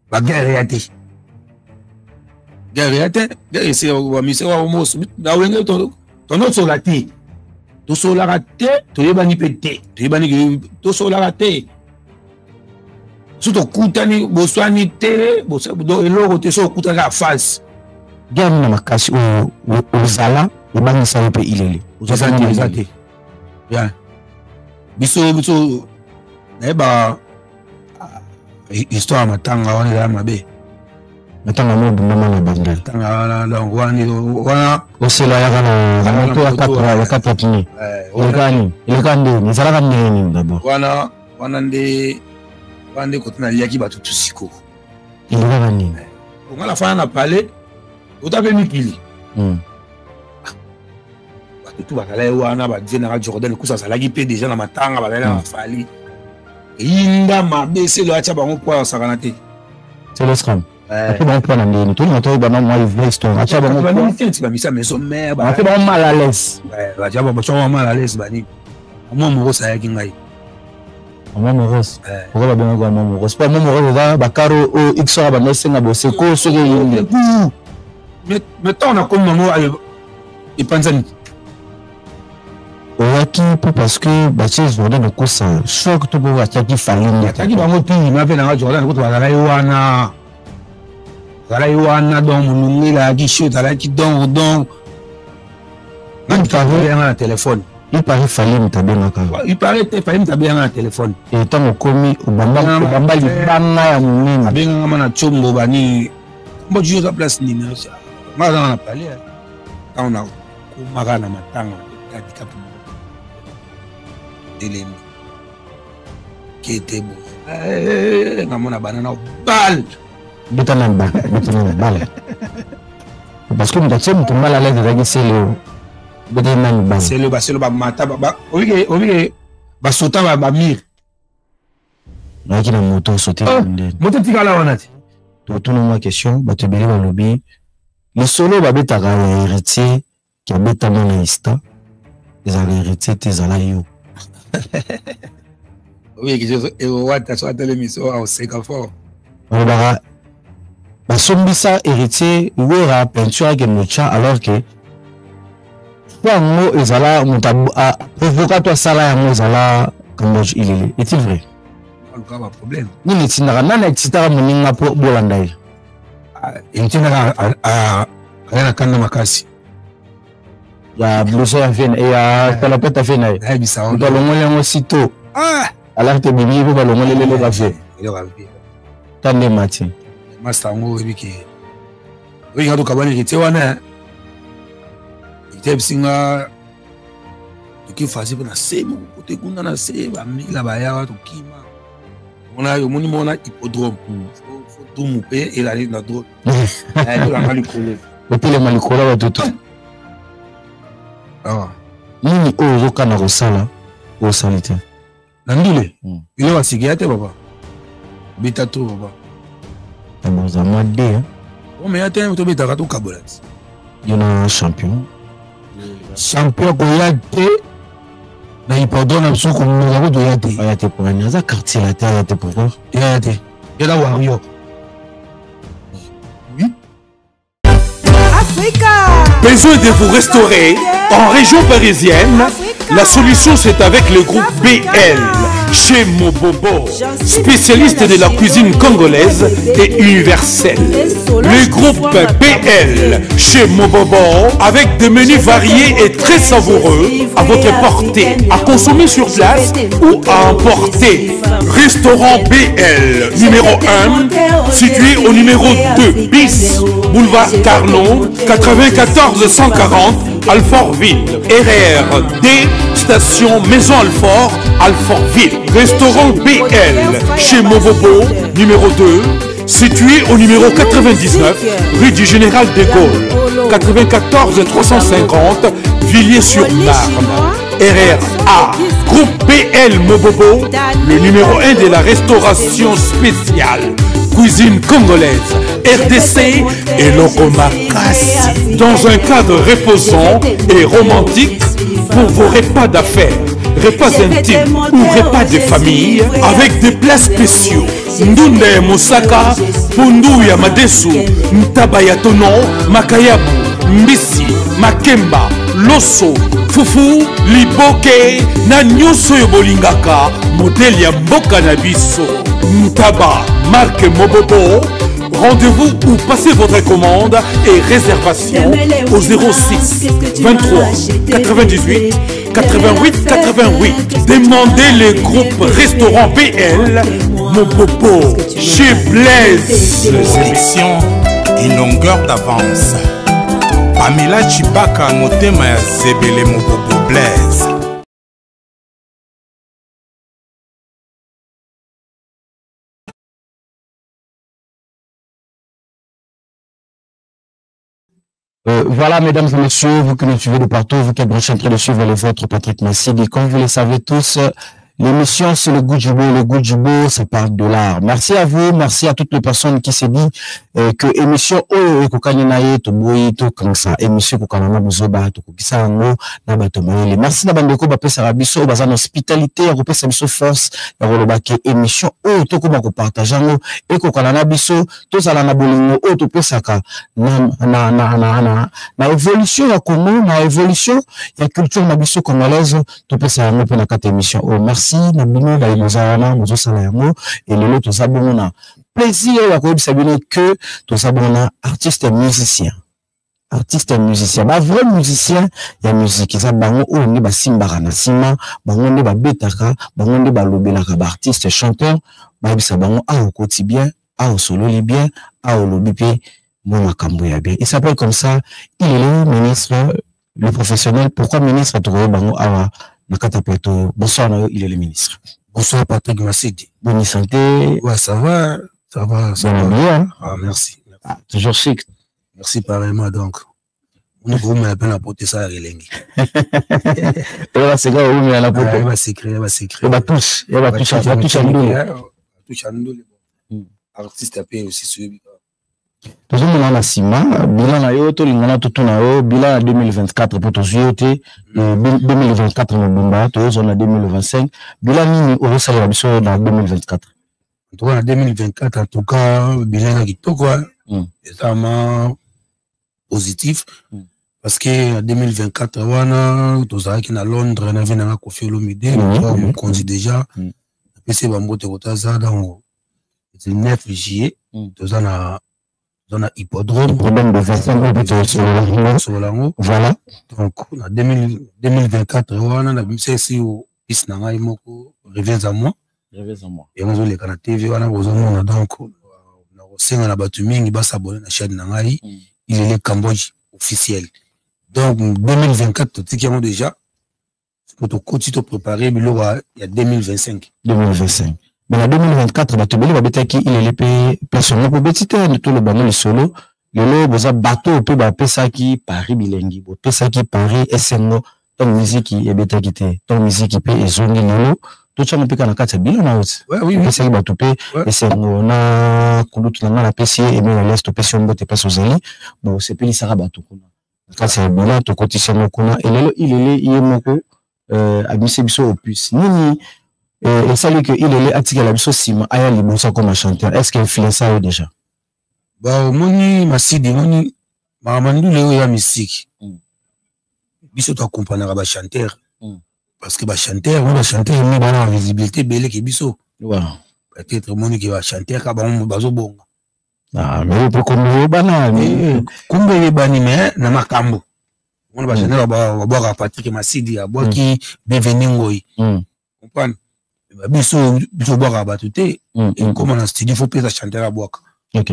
Baguerre ya te, guerre ya te, guerre esi bamise wa moso na wenge. Tonosola te, tosolaka te, toyebani mpe te, toyebani, tosolaka te. So tokutani, boswani te, eloko te. So okutani kaka face. Guerre na makasi oyo ozala ebangisa yo mpe ilele? Eza te, eza te. Bien, biso nayebaka histoire ya matanga wana ezala mabe. Matanga mo obundama na bandele? Matanga wana, donc wana Osela yaka na moto ya 4 pneus. Eleka nini? Eleka ndeni? Ezalaka ndenge nini d'abord? Wana nde kote naliaki bato tu siko. Elekaka nini? Onga nafana na palais, ota mpe mikili. Bato tu bazalaki wana, badie nanga Jordan Kusa azalaki mpe déjà na matanga, bazali na bafali eyinda mabe. Selo atya bango mpo asakana te. Celescram ate bango mpo na ndeni? Tolinga toyeba na mwa vraie histoire. Atya bango bamisa maison mère. Ate bango mal à l'aise. Batya bango mal à l'aise. Banini, mwa Moros ayaki ngai. Mama Moros, pourquoi babengaka mama Moros? Mpo mama Moros eza bakaro oyo x oyo bando osenga boseko soki eyinde. Mais ntango nakomi, bango epanzani. Oyaki mpo parce que batie Jordan okosa choc to mpo batiaki Fali nde? Batiaki bango ti ma mpe nanga Jordan kutu bazalaki wana, bazalaki wana. Donc molungu ezalaki chaud, ezalaki donc yanga na telefone. Il paraît Fali moto abengaka. Il paraît te, Fali moto abenganga na telefone. E ntango okomi, obamba libanga ya monene. Abenganga ma na tiombo bani mbo ju oza place nini? Nga azanga na palais. Ntango nakomaka na matanga ya dikapu telemi kete bo ngamona bana na bal. Beta na bal, beta na bal, parce que moto atie moto mal à l'aise ezalaki Sele oyo beta nani bal. Sele, basele bamata, obike basota bamire. Nayaki na moto osote. Moto etikala wana te. Totuna mwa question. Bato ebele balobi lisolo babetaka ya Héritier ki abetama na ista ezalaka Héritier te, ezala yo. Wata so atelemi so aoseka fort. Balobaka basombisa Héritier Wera peinture akende otya, alors que fo yango ezala moto aprovoka to asala yango ezala Cambodge Ilele. Est-il vrai? Aluka baproblème. Nini etindaka? Nani excitaka moninga mpo bolanda ye? Etindaka aya na kanda makasi. Ya blouson ya vie ya salopette vie na ye. Nayebisa. Moto alongoli yango sito alerte ebimi mpo balongoli eloko ya vie. Eloko ya vie. Ta nde mati. Master yango oyebi ke oyebi nga tokabani Héritier wana. Héritier yebisi nga toki fasi mpo na se moko kote kuna na se bamila bayaka tokima mona omoni mona hippodrome fo dumu mpe elali na drone tolanga likolo. Otelema likolo ya batutu. Nini oyo ozokana kosala osali te? Na ndule eloko asikia te papa, beta to papa. Boza mwa de. Omeya te, tobetaka tokabola ti. Yo na champion. Champion koya te na hippodrome na biso, komeka kutu oya te. Aya te pourquoi? Aza quartier la te, aya te pourquoi? Eya te, eza warrior, oui. Besoin de vous restaurer en région parisienne? La solution, c'est avec le groupe BL chez Mobobo, spécialiste de la cuisine congolaise et universelle. Le groupe BL chez Mobobo avec des menus variés et très savoureux à votre portée, à consommer sur place ou à emporter. Restaurant BL numéro 1, situé au numéro 2 bis, boulevard Carnot, 94 140 Alfortville. RER D, station Maison Alfort, Alfortville. Restaurant BL chez Mobobo, numéro 2, situé au numéro 99, rue du Général de Gaulle, 94 350, Villiers-sur-Marne. RRA, groupe BL Mobobo, le numéro 1 de la restauration spéciale. Cuisine congolaise, RDC et Lokomakasi. Dans un cadre reposant et romantique pour vos repas d'affaires. repas intimes ou repas de famille avec des plats spéciaux. Ndunda ya mosaka, pondu ya madesu, ntaba ya tonon, makayabu, mbisi, makemba, loso, fufu, liboke na nyonso oyo bolingaka, modèle ya mboka na biso. Ntaba, marque Mobobo. Rendez-vous ou passez votre commande et réservation au 06 23 98 88 88. Demandez le groupe Restaurant BL Mobobo chez Blaise. Les émissions, une longueur d'avance. Pamela Chibaka motema ya Zebele Mobobo Blaise. Voilà, mesdames et messieurs, vous qui nous suivez de partout, vous qui êtes branchés en train de suivre le vôtre Patrick Massidi. Comme vous le savez tous, l'émission c'est le goût du beau, le goût du beau, ça parle de l'art. Merci à vous, merci à toutes les personnes qui se disent que émission oyo ekokani na ye, toboyi, to comme ça, émission ekokana na buzoba, tokokisa yango na bato mayele. Merci na bandeko bapesaka biso, baza na hospitalité ya kopesa biso force ya koloba ke émission oyo tokoma kopartage yango ekokana na biso, tozala na bolingo oyo topesaka na évolution ya Congo, na évolution ya culture na biso congolaise, topesa yango mpe na kati ya émission oyo. Merci na bino baye boza wana, bozosala yango, et lelo toza bongo na plaisir ya koyebisa bino que toza bongo na artiste musicien. Artiste musicien, ba vrai musicien ya musique, eza bango oyo nde basimbaka na nsima, bango nde babetaka, bango nde balobelaka ba artiste chanteur, bayebisa bango awa okoti bien, awa osololi bien, awa olobi mpe mwa makambo ya bien. Il s'appelle comme ça, il est le ministre, le professionnel. Pourquoi ministre? Tokoyeba bango awa na kati ya plateau. Bonsoir na yo, il est le ministre. Bonsoir Patrick Massidi. Bonne santé. Ouais, ça va, ça va, ça Bien va. habillé, hein? Ah, merci. Ah, toujours chic. Merci pareillement donc. On nous met la peine à porter ça à Relengi. Et là, c'est quoi, on met la porte. Ah, il va s'écrire, il va s'écrire. Il va tous, il va tous, il va tous en deux. Il va tous en deux. Artiste a payé aussi celui. Tozomona na nsima bilan na yo, tolingana totuna yo bilan ya 2024 po tozwi yo te 2024 mobimba, tozozwa na 2025. Bilan nini ozosalela biso na 2024? En tout cas, na 2024, en tout cas, bilan ya kitoko, hein. Eza vraiment positif. Parce que en 2024 wana tozalaki na Londres, na vie nanga Koffi Olomide, mokonzi déjà. Napesi bambote kotaza, donc c'est le 9 juillet, toza na dans un hippodrome. Hippodrome de Vincennes, oyo mpe tosolola yango. Tosolola yango. Voilà. Donc, na 2024, wana, na bimisa esi o piste na ngai moko, Reviens à moi. Reviens à moi. Yango ezoleka na TV wana, bozomona. Donc, na kosenga na bato mingi basabone na chaîne na ngai, Il est le Cambodge officiel. Donc, 2024, totiki yango déjà. Po tokoti topréparé biloko ya 2025. 2025. Mais na 2024, bato ebele babetaki ilele mpe place moko beti te, toloba ngo lisolo. Lelo boza bato mpe bapesaki Paris bilengi, bopesaki Paris esengo, ntango miziki ebetaki te, ntango miziki mpe ezongi lelo, totyango mpe kaka na kati ya bilan na oti. Ouais, oui, oui. Opesaki bato mpe esengo na kulutu na ngai, napesi ye Emile Alias, topesi yo mbote place ozali, bosepelisaka bato kuna. Na kati ya bilan tokotisi yango kuna, elelo ilele ye moko abimisi biso opus. Nini esali ke ilele atikela biso nsima aya liboso akoma chanteur? Est-ce que influence yo déjà? Ba omoni Masidi, omoni makambo ndule oyo ya musique. Biso toaccompagnaka ba chanteur. Parce que ba chanteur, ba chanteur mi bana visibilité ebele ke biso. Peut-être omoni ke ba chanteur ka bango bazobonga. Ah, mais po kombo eyebana, mais Kombo eyebani, mais na makambo. Omoni ba chanteur babwaka Patrick Masidi, abwaki Bienvenu Ngoyi. Comprendre? Ba biso, biso bwaka bato te. Et comme na studio, faut pesa chanteur abwaka. Donc,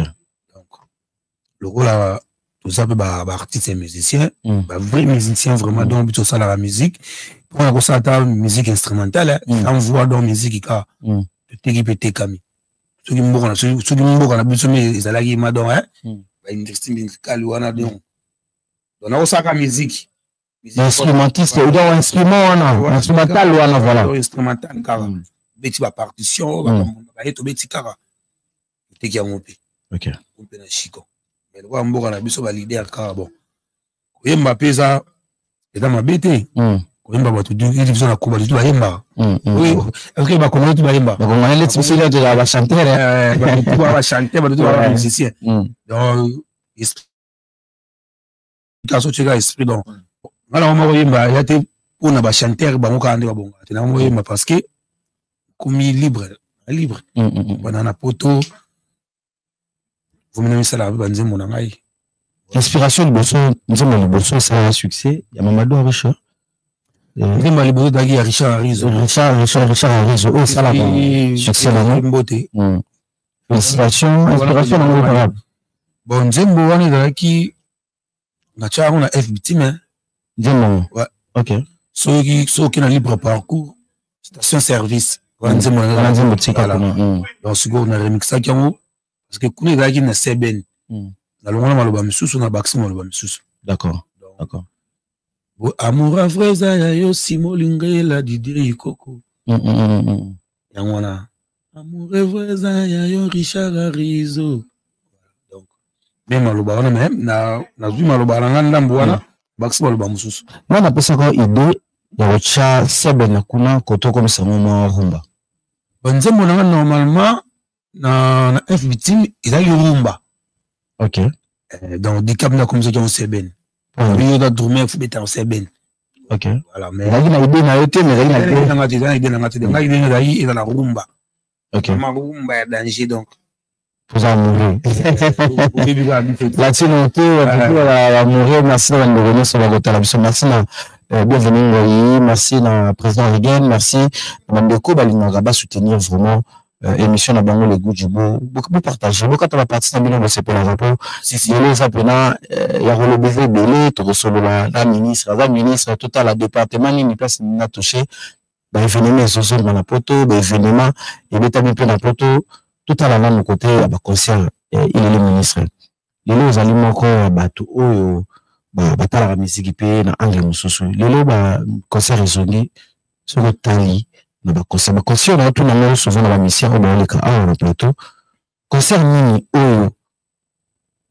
lokola toza pe ba artiste et musicien, ba vrai musicien vraiment, donc biso sala la musique. Pour na kosala ta musique instrumentale, hein, sans voix, donc musique ka. Teki pe tekami. Soki mboka na, soki, soki mboka na biso mi ezalaki ma donc, hein, ba industrie musicale wana, donc. Donc, na kosala musique. Musique Instrumentiste, voilà. ou donc instrument wana, Voilà. instrumental wana, voilà. Donc, instrumental kaka. Beti ba partition, ba ba yeto beti kaka. Teki yango pe. Mpe na Chico. Mais lokola mboka na biso ba leader kaka, bon. Koyemba mpe eza mabe te. Koyemba bato neti biso na Kuba bato bayembaka. Ok, bakongolais tu bayembaka. Bakongolais neti biso neti tozala bachanteur. Bato tu ba bachanteur, bato tu ba musicien. Donc explication tika esprit donc nga na moko yemba ya te mpona bachanteur bango kaka nde babongaka te na moko yemba parce que komi libre libre bana na poto vomi na misala banzembo na ngai. Inspiration liboso, nzembo liboso esalaka succès ya Mamadou Arisha. Nzembo ya liboso ezalaki ya Richard Arizo. Richard Arizo oyo esalaka succès nango. Mbote. Inspiration, inspiration nango kaka. Bon, nzembo wana ezalaki natya yango na FBT mais nzembo yango. Ouais. Ok. Soki soki na libre parcours station service wana nzembo wana nzembo tika kuna. Donc sikoyo na remixaki yango parce que kuna ezalaki na seben. Nalongola maloba misusu na bakisi maloba misusu. D'accord. D'accord. Bo amour a vrai eza ya yo Simo Lingela Didier Ikoko. Yango wana amour est vrai eza ya yo Richard Arizo. Donc même maloba wana mais na nazwi maloba na nga ndambo wana bakisi maloba mosusu. Nga napesaka idée ya kotya seben na kuna koto okomisa ngo mwa rumba. Banzembo na nga normalement na FB team ezalaki rumba. Ok. Donc dicap na komisaki yango seben. Yo da drummer fu beta seben. Ok. Voilà, mais ezalaki na idée na yo te, mais ezalaki na idée na nga te, ezalaki na idée na nga te. Ngai idée ezalaki ezala rumba. Ok. Vraiment rumba ya danger donc. Toza amoureux. Là-dessus non te, ya amoureux, merci na bandeko nyonso bakotala biso. Merci na bienvenue Ngoyi, merci na président Regan, merci na bandeko balingaka ba soutenir vraiment émission na bango le goût du beau. Bo partager, bo kata ba partie na bino bosepelaka po lelo eza mpena ya koloba eza ebele. Tokosolola na ministre, aza ministre totala département nini place nini na touché ba événement ezozonga na poto, ba événement ebetami mpe na poto. Totala nanu kote ya ba concert. Ilele ministre, lelo ozali moko ya bato oyo batalaka misiki mpe na angle mosusu. Lelo ba concert ezongi, soki otali na ba concert, ba concert na otuna ngo souvent na ba mission oyo baoleka awa na plateau, concert nini oyo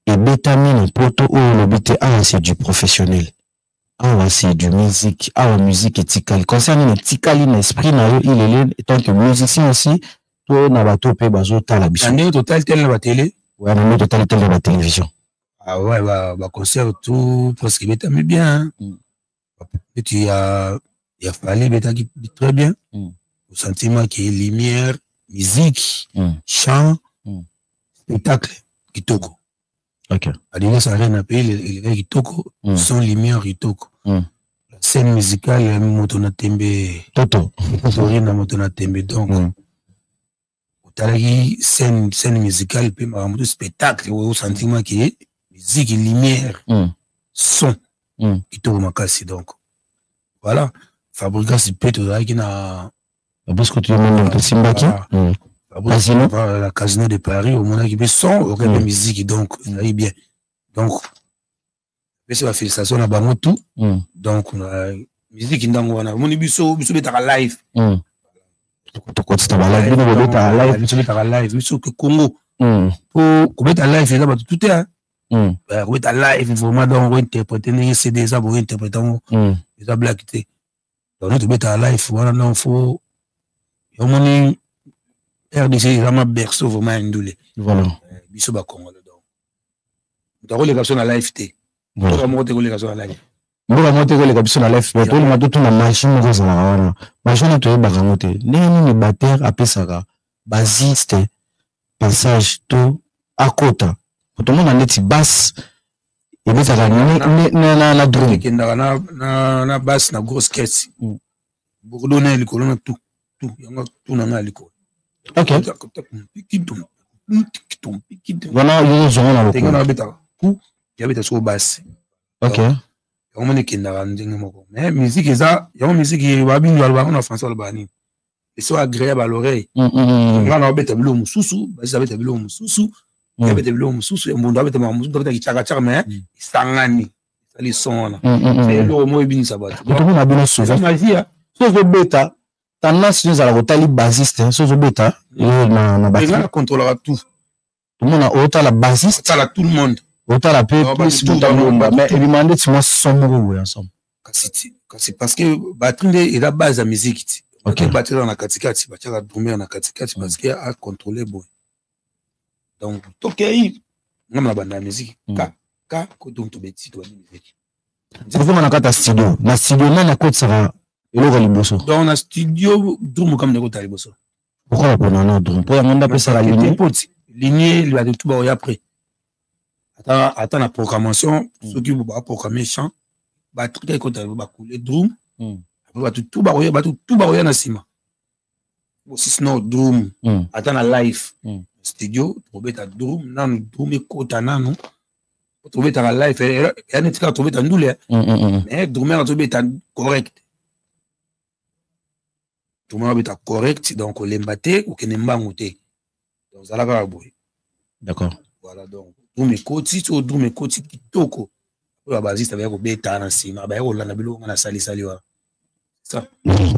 ebetami na poto oyo olobi te awa c'est du professionnel, awa c'est du musique, awa musique etikali? Concert nini etikali na esprit na yo ilele tant que musicien aussi, to na bato mpe bazotala biso? Na ndenge totali tele na batele. Ouais, na ndenge totali tele na batélévision. Ah ouais, ba concert tout presque ebetami bien. Neti ya Fally ebetaki très bien. Sentiment qui est lumière, musique, chant, spectacle kitoko. Ok. Adidas Arena pe elekaki kitoko, son lumière kitoko. La scène musicale moto na tembe. Toto. Torina moto na tembe donc. Otalaki scène musicale pe makambo spectacle oyo sentiment qui est musique, lumière, son. Kitoko makasi donc. Voilà, Fabrigas pe tozalaki na parce que tu demandes un Simbaki. Casino. La Casino de Paris, au moment qui fait son, au mm. musique, donc, il bien. Donc, c'est la félicitation à bango tout. Donc, on a musique ndango wana, moni biso biso betaka live. Tokotita ba live, bino bobetaka live. Biso betaka live, biso ke Congo. Po kobeta live eza bato tout hein. Kobeta live vraiment donc on interpréter ndenge CD eza bo interpréter ngo. Eza blague te. Donc nous tobetaka live wana non faut omoni RDC eza ma berceau vraiment ya ndule. Voilà. Biso ba Congolais donc. Moto akoleka biso na live te. Mboka moko te koleka biso na live. Mboka moko te koleka biso na live. Mais tolinga totuna machine moko ezalaka wana. Machine wana toyebaka yango te. Ndenge nini batteur apesaka basiste passage to akota? Otomona neti basse ebetaka na drum. Ekendaka na basse na grosse caisse. Bordeaux na likolo na tout tout yango tout na nga likolo. Ok. Wana yo zongo na lokolo. Ndenge na ku ya beta so basse. Ok. Yango moni ekendaka ndenge moko. Mais musique eza yango musique ba bindu ba na français ba nini. Et so agréable à l'oreille. Nga na beta bilo mususu, ba beta bilo mususu. Ya beta bilo mususu, ya mbonda beta mususu, beta kichaka chaka mais sangani. Sali son wana. C'est eloko moko ebinisa bato. Tomona bino souvent. Magie. Soki ozobeta tendance nyo ezalaka otali bassiste, soki ozobeta na batterie. Nga contrôlera tout. Tomona otala bassiste. Otala tout le monde. Otala pe plus moto alomba mais ebima ndeti mwa son moko boye ensemble. Kasi kasi parce que batterie nde eza base ya musique ti. Okay. Batterie na katikati, batiaka drummer na katikati parce que a contrôler boye. Donc tokei nga na banda ya musique ka ka ko donc tobeti tobandi musique. Tozonga na kati ya studio. Na studio nani akotisaka eloko ya liboso? Donc na studio drum kama ndeko ta liboso. Pourquoi bapona na drum? Mpo yango nde apesaka ligne. Poti ligne bato tu baoya après. Ata ata na programmation soki ba programmer chant batterie ekota bakule drum. Après bato tu baoya bato tu baoya na nsima. Osisi na drum ata na live studio tobeta drum nanu drum ekota nanu tobetaka live ya neti kaka tobeta ndule mais drummer tobeta correct drummer obeta correct donc olemba te okende mbangu te donc ozala kaka boye. D'accord. Voilà donc drum ekoti so drum ekoti kitoko oyo babaziste baya kobeta na nsima baya kolanda biloko nga na salisali wana.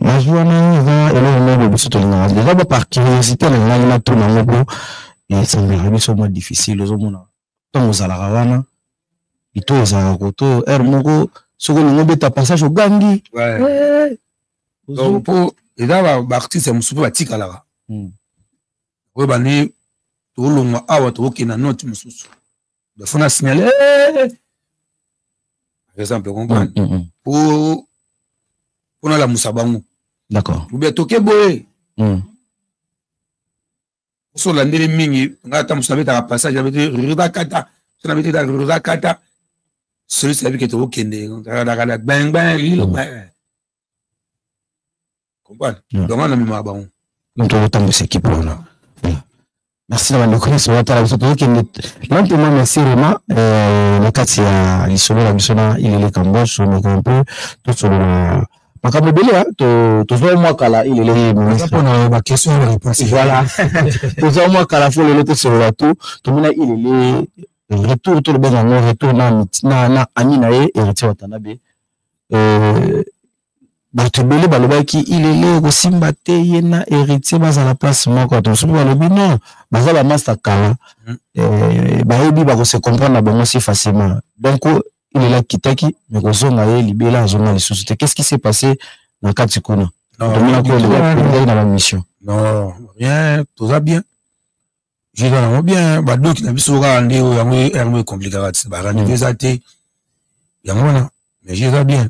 Nazwi wana eza eloko moko biso tolingaka deja ba par curiosité na ngai natuna yango mpo esemblaka biso mwa difficile. Ozomona ntango ozalaka wana lito ezalaka koto heure moko soki olingi obeta passage ogangi. Donc mpo eza baartiste mosusu mpe batikalaka oyo bandi tolongwa awa tokokenda note mosusu bafo na signale par exemple comprendre po mpona lamusa bango. D'accord. Ou bien toke boye. So olandeli mingi ngai ata mosu nabetaka passage nabeti ridakata so nabeti ridakata solisi nayebi ke tokokende kakadakada gbengben lilo comprendre donc wana namemaka bango. Donc tokotambwisa équipe wana. Merci na bandeko nyonso batala biso tozokende lentement mais sûrement na kati ya lisolo na biso na Ilele Kamboche. Omeka un peu tosolola makambo ebele tozwa mwa kala Ilele mpona baquestion ya réponse. Voilà, tozwa mwa kala fo lelo tosolola tu tomona Ilele retour tolobenga yango retour na ami na ye Héritier Watanabe. Bato ebele balobaki Ilele kosimba te ye na Héritier bazala place moko. To mosusu balobi non, baza bamaster kala bayebi bakose comprendre na bango si facilement. Donc Ilele akitaki mais kozonga ye libela azonga lisusu te. Qu'est-ce qui s'est passé na kati kuna? Tomonaki olekaki na bamission. Non, rien, toza bien, jeza nango bien. Badoki na biso kaka nde oyo yango yango ekomplikaka ti barendez eza te yango wana, mais jeza bien.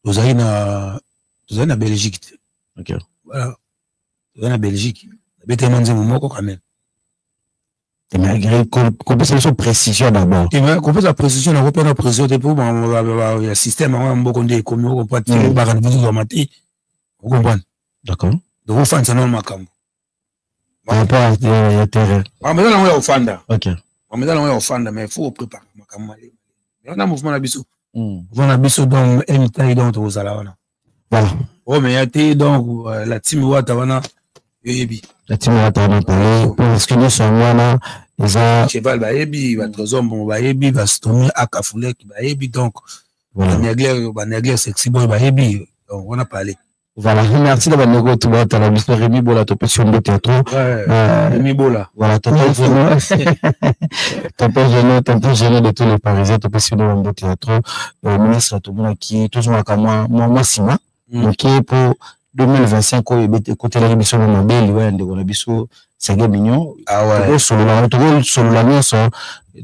Tozali na Belgique te. Voilà, tozali na Belgique, nabetema nzembo moko quand même. Malgré kopesa biso précision d'abord. Kopesa précision nakopena précision te mpo ya système yango ya mboko nde ekomi okopa te barendez tozwama te okomprendre. D'accord. Donc ofandisa nano makambo par rapport ya terrain. Makambo eza nango ya kofanda. Ok. Makambo eza nango ya kofanda mais faut oprépare makambo malema wana mouvement na biso. Mouvement na biso donc mtai donc tokozala wana. Voilà. Oyo meya te donc la team wata wana yoyebi. La team wata wana pale parce que nyonso yango wana eza cheval bayebi batrésor mbongo bayebi bastomi akafulek bayebi donc banegler sexy boy bayebi donc wana pale. Voilà, merci d'avoir bandeko tout batala biso Rémi Bola topesi yo mbote ya trop. Rémi Bola. Voilà, tonton Geno. Tonton Geno, tonton Geno de tous les Parisiens topesi yo mbote ya trop. Ministre tomonaki tozongaka mwa mwa nsima moke po 2025 oyo ekotelaki biso na mabe liwa ya ndeko na biso Serge Mignon. Tokosolola tokosolola nyonso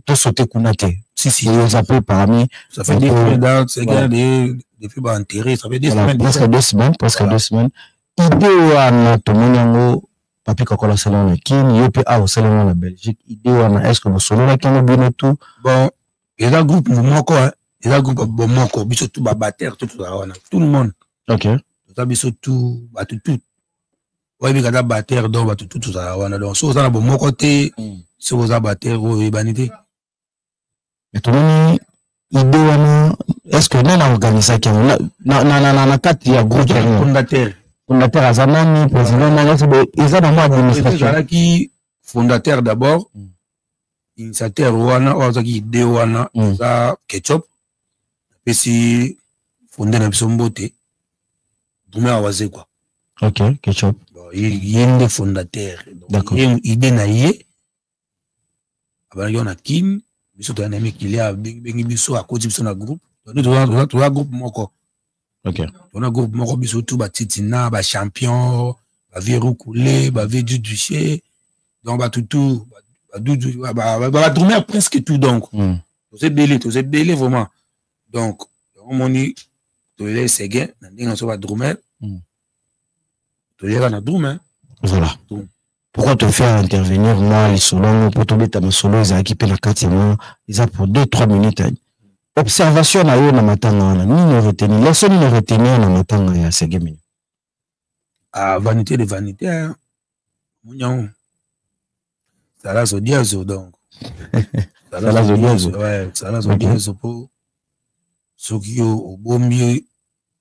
tosote kuna te. Si si. Oza mpe parmi. Ça fait des semaines, Serge depuis ba enterré, ça fait 2 semaines. Presque 2 semaines, presque 2 semaines. Idée wana tomoni yango Papi Kakola asala na Kini, yo mpe awa osala yango na Belgique. Idée wana est-ce que bosololaki yango bino tout? Bon, eza groupe moko, eza groupe bomoko biso tout babater tout tozala wana tout le monde. Ok. Toza biso tout bato tout oyebi kata bater donc bato tout tozala wana donc soki oza na bomoko te soki oza bater oyo oyebani te. Mais tomoni idée wana est-ce que nani aorganisaki yango na kati ya groupe yango? Fondateur. Fondateur aza nani? Président nani? Eza na mwa administration. Ezalaki fondateur d'abord, initiateur wana oyo azwaki idée wana eza Ketchup. Apesi fonde na biso mbote drummer awaze quoi. Ok, Ketchup. Ye nde fondateur. D'accord. Ye idée na ye abandaki wana Kin biso toya na mikili abengi biso akoti biso na groupe. Donc toza groupe moko. Ok. Tona groupe moko biso tout batitina, bachampion, bavie Rukule, bavie Duduche, donc bato tout, badrumer presque tout donc. Toza ebele, toza ebele vraiment. Donc, omoni toyele Seguin na ndenge na so badrumer. Toyeka na drum, hein. Voilà. Pourquoi te faire intervenir moi lisolo yango mpo tobeta masolo ezalaki mpe na kati yango eza pour 2 3 minutes hein. Observation na yo na matanga wana nini oretenir, leçon nini oretenir na matanga ya Seguin Mignon? Ah, vanité de vanité, hein. Munyango. Salazo diazo donc. Salazo diazo. Ouais, salazo diazo po soki yo obombi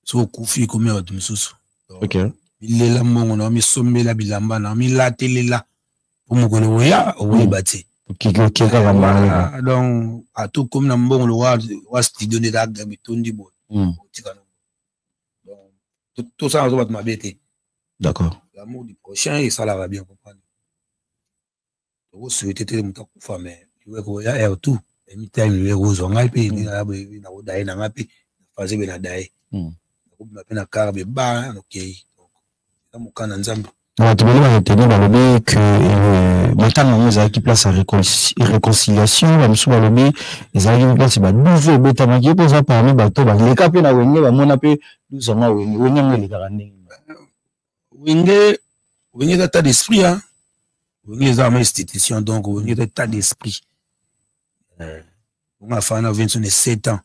soki okufi ekomi ya bato mosusu. Ok. Milela mbongo na misombela bilamba na milatelela po mokolo oya okoyeba te. Kaka mbala. Donc ata okomi na mbongo lokola wa studio nde eza etondi boye. Otika na donc tosala zo bato mabe te. D'accord. L'amour du prochain esalaka bien comprendre. Tokosouhaite te moto akufa mais liwa ekoya heure tout. Anytime liwa ekozwa ngai mpe nakodaye na ngai mpe nafaze mpe na daye. Nakobima mpe na kar be ba okei. Donc eza mokanda Nzambe. Bato bele baretenir balobi ke matanga yango ezalaki place ya réconciliation, bamosusu balobi ezalaki place ba 12 obetamaki. Yo mpe oza parmi bato baleka mpe na Wenge, bamona mpe 12 yango ya Wenge. Wenge yango elekaka ndenge? Wenge, Wenge eza état d'esprit, hein. Wenge eza vraiment institution, donc Wenge eza état d'esprit. Wenge afana 27 ans.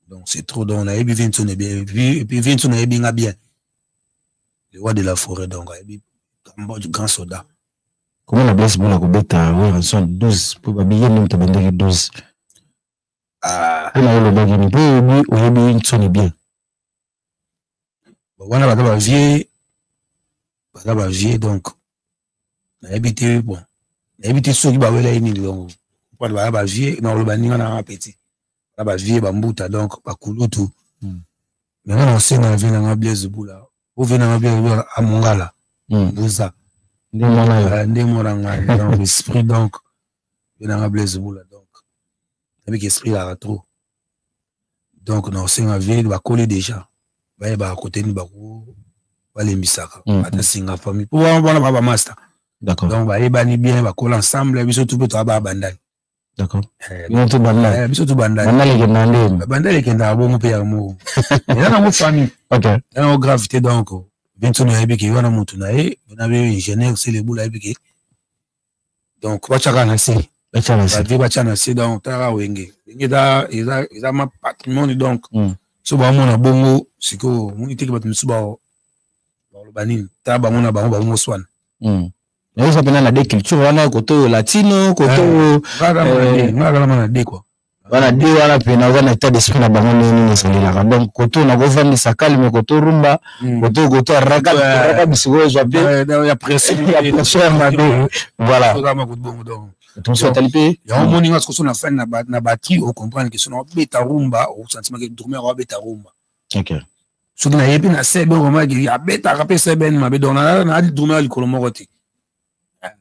Donc c'est trop, donc nayebi Vincent bien, et puis Vincent nayebi nga bien. Le roi de la forêt, donc ayebi du grand soldat. Comment la Blaise Bula kobeta Werrason 12 po babiye nde moto abandaki 12? Ah. Mpo na yo olobaki nini? Mpo oyebi Nsoni bien. Bon, wana baza ba vieux, donc nayebi te, bon, nayebi te soki bawela ye nini, donc mpona baza ba vieux, na oloba ninga na nga petit. Baza ba vieux, bambuta, donc bakulutu. Mais nga na osenga na vie na nga Blaise Bula. O vie na nga Blaise Bula a Mongala. Mbuza. Nde mwana yo. Ah, nde mwana nga. Donc esprit, donc vie na nga Blaise Bula, donc nayebi ke esprit ezalaka trop. Donc na osenga vie bakoli déjà. Bayebaka kote nini bako balembisaka. Ata singa famille. Po wana ba ba master. D'accord. Donc bayebani bien, bakola ensemble, biso tout pe toa ba bandali. D'accord. Bino to bandali. Biso to bandali. Bandali ekendaka ndeni? Bandali ekendaka bongo mpe ya moko. Eza nango famille. Ok. Eza nango gravité, donc Vincent ayebi ke wana motu na ye, na be ingénieur Sele Bula ayebi ke donc batiaka na se. Batia na se. Ba batia na se, donc tala Wenge. Wenge eza ma patrimoine, donc so bamona bongo sikoyo omoni te ke bato mosusu baloba nini, tala bango na bango bango moswana. Nayoza mpena na de culture wana kote oyo latino kote oyo nga kalama na de quoi. Wana de wana mpena oza na état d'esprit na bango ndenge nini esalelaka. Donc kote oyo nakovandisa calme, kote rumba, kote raka bisiko ezwa mpe ya pression, ya pression ya mabe. Voilà. Tozama kutu bongo donc. Tonso atali mpe. Yango omoni nga sikoyo so na fani na batterie, ocomprendre ke so na obeta rumba, osentiment ke drummer obeta rumba. Ok. Soki nayebi na seben vraiment ke abetaka mpe seben mabe, donc na drummer likolo moko te.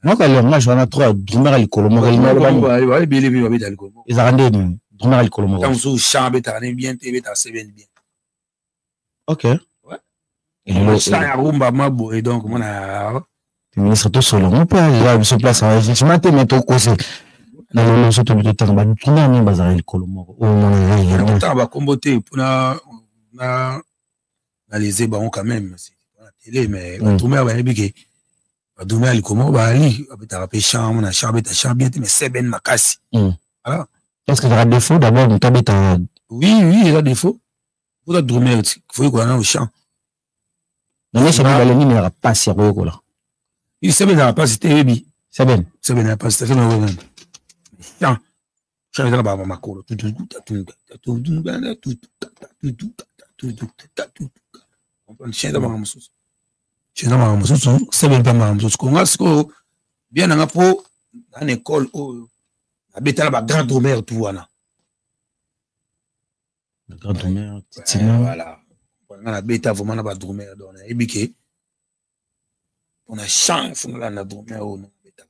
Noka langage wana trop ya drummer ya likolo moko, elingi oloba nini? Ba ebele mpe babeta likolo moko. Ezalaka nde nini drummer ya likolo moko? Ntango mosusu chant abetaka ne bien te, ebetaka seben bien. Ok. Ouais. Elelo, Chant ya rumba ma boye, donc mona ministre tosolo ngo mpe eza biso place ya jugement te, mais tokose na lelo so tobi totanga ba drummer nini bazalaka likolo moko oyo mona eza lelo. Totanga bakombo te mpona na lese bango quand même, c'est na télé, mais badrummer bayebi ke badrummer ya likolo moko bazali babetaka mpe chant, mona chant abeta chant bien te, mais seben makasi. Voilà. Est-ce que ezalaka défaut d'abord moto abeta? Oui, eza défaut. Ota drummer ti faut yekola nano chant. Na nyonso mibale nini ezalaka mpasi ya koyekola? Seben ezalaka mpasi te, yebi. Seben. Seben ezalaka mpasi te, seben ezalaka chant. Chant eza na ba makolo. Chant eza makambo mosusu. Chant eza makambo mosusu, seben mpe makambo mosusu. Konga sikoyo bien nanga mpo na école oyo nabetala ba grand drummer tout wana. Ba grand drummer, Titina. Voilà. Nga nabeta vraiment na ba drummer, donc nayebi ke mpona chant faut nalanda drummer oyo nabeta.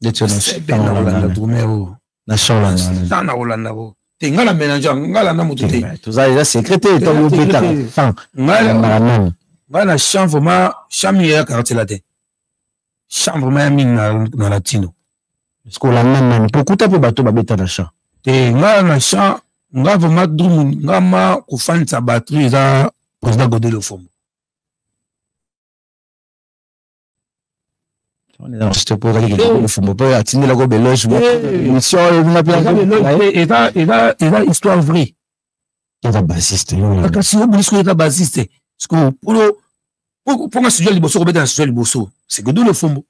Neti oyo na Seben nakolanda drummer oyo. Na chant olanda wana. Chant nakolanda oyo. Te, ngai na mélange, ngai landa moto te. Toza eza secret te, ntango obetaka chant, ngai na chant vraiment, chant mingi ya Quartier Latin, chant vraiment ya mingi na latino. Parce que olanda nani? Mpo kuta mpe bato babeta na chant. Te, ngai na chant, ngai vraiment drum, ngai ma kofandisa batterie eza président Godel Ofombo. Fumbo mpo atindelako beloge mission oyo bina mpe eza histoire vraie. Eza bassiste. Kasi obili soki eza bassiste, sikoyo mponga studio liboso kobeta na studio liboso, c'est Godel Ofombo.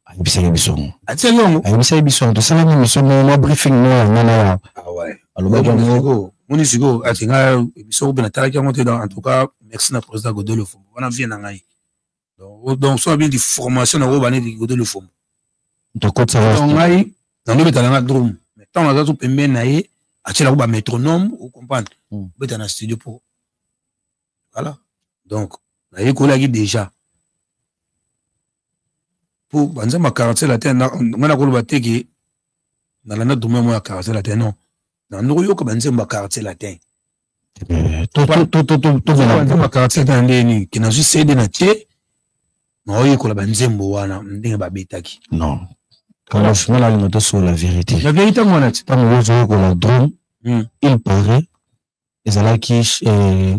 Ayebisaki biso. Atiaki yango. Ayebisaki biso, tosalaki mission mwa briefing mo yanga na ya. Alobaki yango. Moni sikoyo ati ngai biso mpe natalaki yango te. En tout cas, merci na président Godel Ofombo wana, vie na ngai. Donc so bien di formation na oyo baneti Godel Ofombo. Tokotisa. Ngai nandobeta nanga drum, mais ntango naza so pembeni na ye, atielako bamétronome, ocomprendre, obeta na studio po voilà. Donc nayekolaki déjà po banzembo ya Quartier Latin. Ngai nakoloba te ke nalanda drummer moko ya Quartier Latin, non, nando koyoka banzembo ya Quartier Latin. Banzembo ya Quartier Latin ndenge nini ke nazwi CD na tie, naoyekola banzembo wana ndenge babetaki. Non, franchement, nalinga tosolola vérité. La vérité yango wana ti. Ntango ozoyekola drum, il paraît ezalaki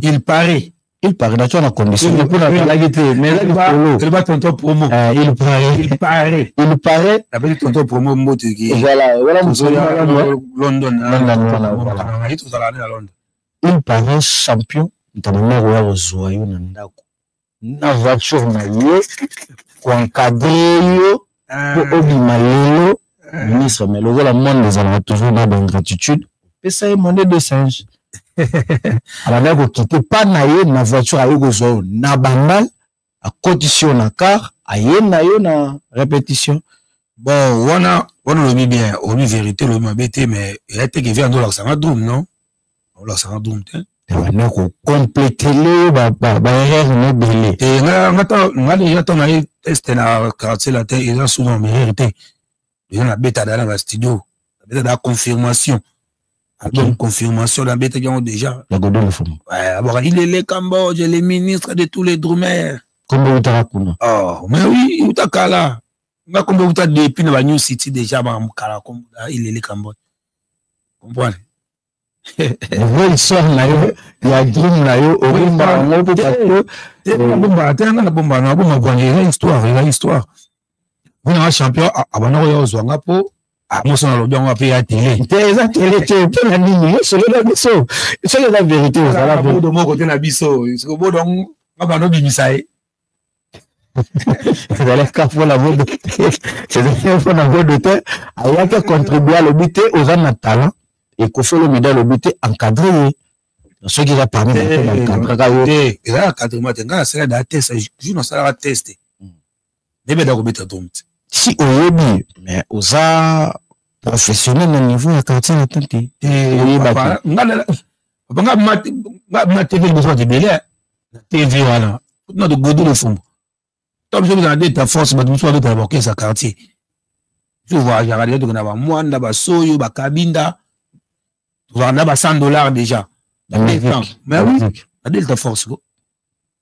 Il paraît. Il paraît, natia na condition mpona azalaki te, mais eza likolo. Eloba tonton Promo. Il paraît. Il paraît. Il paraît. Napesi tonton Promo mbote. Voilà, voilà. London. London, voilà. Tozala na London. Il paraît, champion, ntango moko ya kozwa yo na ndako na voiture na ye, koencadre yo mpo obima lelo ministre. Mais lokola monde ezalaka toujours na baingratitude, opesa ye monnaie de singe, abandaki kokite pa na ye na voiture, aye kozwa yo na Bandal, akotisi yo na car, aye na yo na répétition. Bon, wana wana olobi bien, olobi vérité, olobi mabe te, mais eya te ke vi ando olakisanga drum, non, olakisanga drum te. Banda kocomplétele yo baerreur no ebele. Te, nga déjà ntango naye test na Quartier Latin, eza souvent erreur te. Déjà nabeta da na bastudio, nabeta da confirmation, album confirmation, nabetaki yango déjà. Ya Godol Fumu. Abwaka il est le Cambodge, le ministre de tous les drummers. Kombo utaka kuna. Oh, mais oui, uta kala. Nga kombo uta depuis na ba New City déjà, ba kala kombo il est le Cambodge, comprendre. Vraie histoire na yo ya drum na yo, obomba yango mpo parce que nabomba te, nga nabomba, nabomba bwange. Eza histoire, eza histoire mpona champion abanda koya kozwa nga mpo moso nalobi yango ape ya tele. Te, eza tele te. Mpo na nini mosolola biso soki eza vérité? Ozala bodo moko te na biso, bodo nga banda obimisa ye. Ezalaka mpona bodo te, ezalaki mpona bodo te. Ayaki acontribue, alobi te oza na talent. Ekofi Olomide alobi te encadre ye, soki eza parmi bato baencadraka yo. Te, eza encadrement te. Ngai nasala da test, jour nasalaka test, nayebeda kobeta drum te. Si oyebi, mais oza professionnel na niveau ya Quartier Latin te. Papa, nga ma TV liboso bato ebele na TV wana na Togodo Lofombo. To biso na Delta Force, bato mosusu babetaka baorchestre ya quartier. Biso voyageaka déjà, tokenda bamwanda, basoyo, bakabinda, tozalaka na ba 100 $ déjà. Mais oui, na Delta Force ko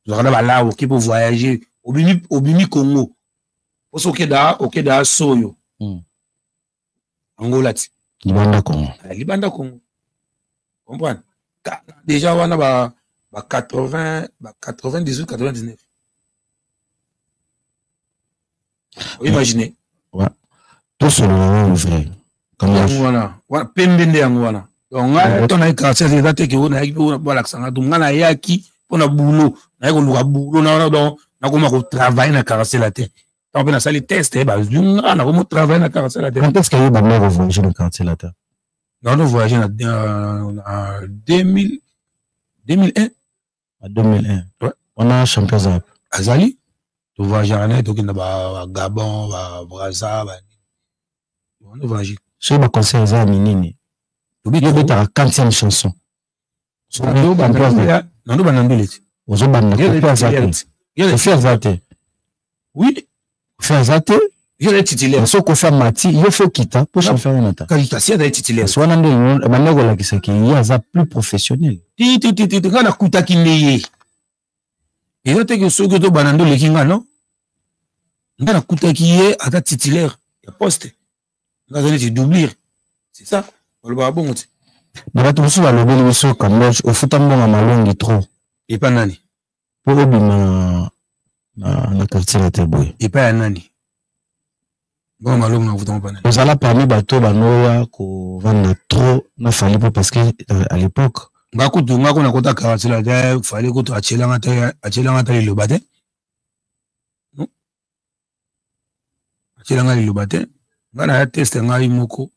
tozalaka na balao oke po voyager, obimi, obimi Congo poso okenda, okenda soyo, Angola ti. Libanda Congo. Libanda Congo, comprendre déjà wana ba 80, ba 98, 99, imagine. Ouais, tosolola oyo vrai. Yango wana wana pembe nde yango wana. Donc ngai to naye quartier, eza te ke oyo nayaki mpe balakisanga. Donc ngai nayaki mpona boulot, naye koluka boulot na wana. Donc nakoma kotravaille na Quartier Latin. Ntango mpe nasali test, bazwi nga, nakoma kotravaille na Quartier Latin. Quand est-ce que yo banda kovoyage na Quartier Latin? Nano voyage na 2000, 2001. Na 2001? Ouais. Wana champion aza? Azali, tovoyageaka naye, tokenda bagabon, babraza, banini, voyage. Soki baconcert eza ya minene, yo obetaka quantième chanson? Nando banda ndule ti. Ozobanda, Kofi aza te, Kofi aza te. Oui. Kofi aza te. Yo azali titulaire. Soki Koffi amati, yo faut okita mpo champion amata. Kasi azali titulaire. Kasi wana nde banda kolakisa ke ye aza plus professionnel. Ti ti ti ti, ngai nakutaki nde ye. Eza te ke soki tobanda nde oleki ngai, non. Ngai nakutaki ye aza titulaire ya poste. Ngai aza neti doublure. C'est ça. Balobaka bongo te. Na bato mosusu balobeli biso Cambodge ofuta mbongo malongi trop. Epa nani? Po obima na quartier la te boye. Epa ya nani? Mbongo malongi na kofuta epa nani? Ozala parmi bato banoya kovanda trop na Fally po parce que à l'époque nga kutu nga kuna kota quartier la te, Fally kutu atielanga te, atielanga te liloba te. Non? Atielanga liloba te. Nga na ya test ngai moko.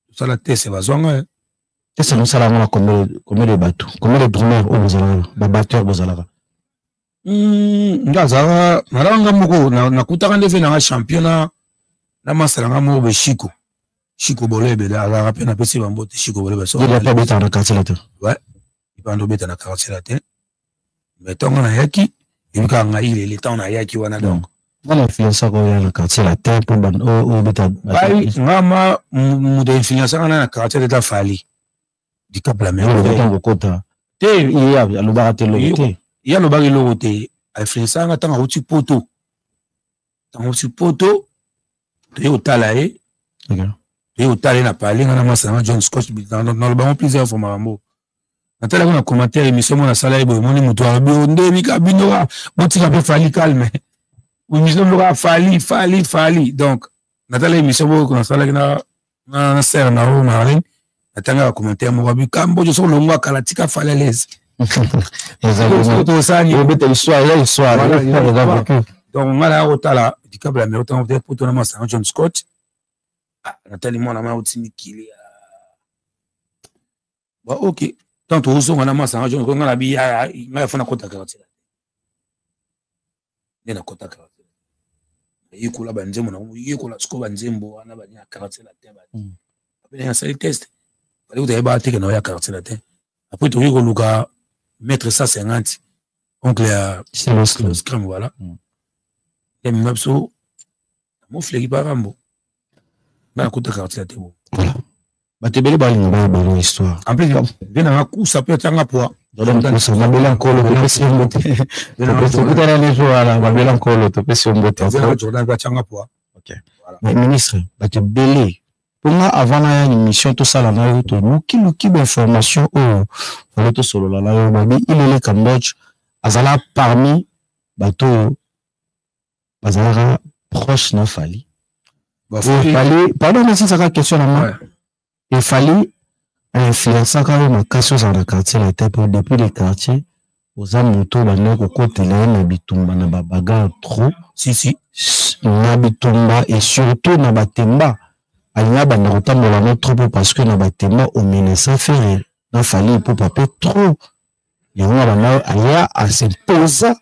Tosala test bazwa ngai. Test nosala yango na combien de bato? Combien de drummers oyo bozalaka? Ba batteurs bozalaka? Nga azalaka nalaka nga moko, nakutaka nde ve nanga champion na masala nga moko be Chico. Chico Bolebe azalaka mpe napesi bambote Chico Bolebe. So ye abetaka na quartier latin. Ouais, ipando obeta na quartier latin. Mais ntango nayaki, ebi kaka ngai ilele ntango nayaki wana donc. Nga na influençaka oyo na quartier latin mpo obeta. Ngai nga ma moto influençaka na quartier latin Fally. Dicap la mer. Ntango okota. Te, ye alobaka te eloko te. Ye alobaka eloko te. Influençaka nga ntango auti poto. Ntango auti poto, toye kotala ye. Toye kotala ye na palais, nga na masa na John Scott, naloba yango plusieurs fois makambo. Natalaki na commentaire émission moko nasala ye boye, omoni moto alobi o nde mika bino ka botika mpe Fally calme. Émission moko kaka Fally, Fally, Fally. Donc natala émission moko nasalaki na sœur na oyo Marlène, natangaka commentaire moko abi Cambodge soki olongwa kala tika Fally à l'aise. Obeta histoire ya histoire. Donc nga naya kotala Dicap la Mer ntango poto na masanga John Scott, natali mwana ma auti mikili. Ba ok, tant tozonga na masanga John, nga na bi ya nga ya fana kota quartier. Nde na kota quartier. Yekola ba nzembo na yekola siko ba nzembo wana ba ya quartier latin ba. Après na sali test. Bali ko ba teke na ya quartier latin. Après toki koluka maître 150 oncle ya Scrum, voilà. Ya mimapso mo fleki parambo. Na kota quartier latin bo. Voilà. Bato ebele balinga bayeba yango histoire. En plus, nde nanga kusa mpe atianga poa. Mabele nkolo topesi yo mbote. Tokutana ne jour wana, mabele nkolo topesi yo mbote. Jordan mpe atianga poa. Ok. Mais ministre, bato ebele mpo nga avant naya émission tosala na yo, tolukiluki bainformation oyo fale tosolola na yo, babi Ilele Cambodge azala parmi bato oyo bazalaka proche na Fally. Fally, pardon, nasisaka question na nga. Efali influençaka yo makasi ozala na quartier latin mpo depuis le quartier oza moto obanda kokotela ye na bitumba na babagarre trop. Si si. Na bitumba et surtout na batemba alingi abanda kotambola no trop mpo parce que na batemba omenasa Ferre na Fally Ipupa mpe trop. Yango abanda aya asimposa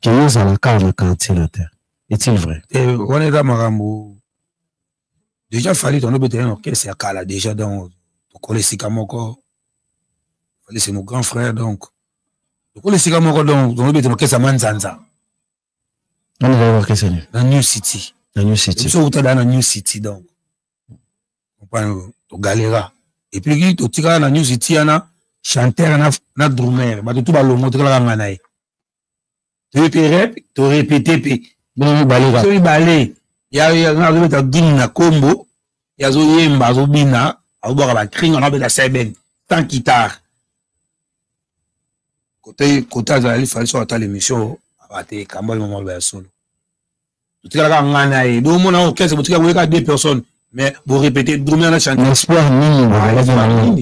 ke yo ozala kaka na quartier latin. Est-il vrai? Wana eza makambo déjà Fally tondobetela na orchestre ya kala déjà, donc tokola esika moko. Fally c'est nos grands frères, donc tokola esika moko, donc tondobetela orchestre ya Manzanza. Wana ezalaki orchestre nini? Na New City. Na New City. Biso outa na New City, donc comprendre togalera et puis totikala na New City wana chanteur na drummer, bato tu balongo, tokalaka nga na ye toyepe rep torépété mpe bino mibale biso mibale. Ya azobeta drum na kombo, ye azoyemba, azobina, azobwaka bacri, nga abeta seben sans guitare. Kote kote azali Fally so atala émission abate kambo ali mama ya solo. Totikalaka nga na ye bomona orchestre botika boyeka deux personnes mais borépété drummer na chanteur. Espoir nini bozalaki nango?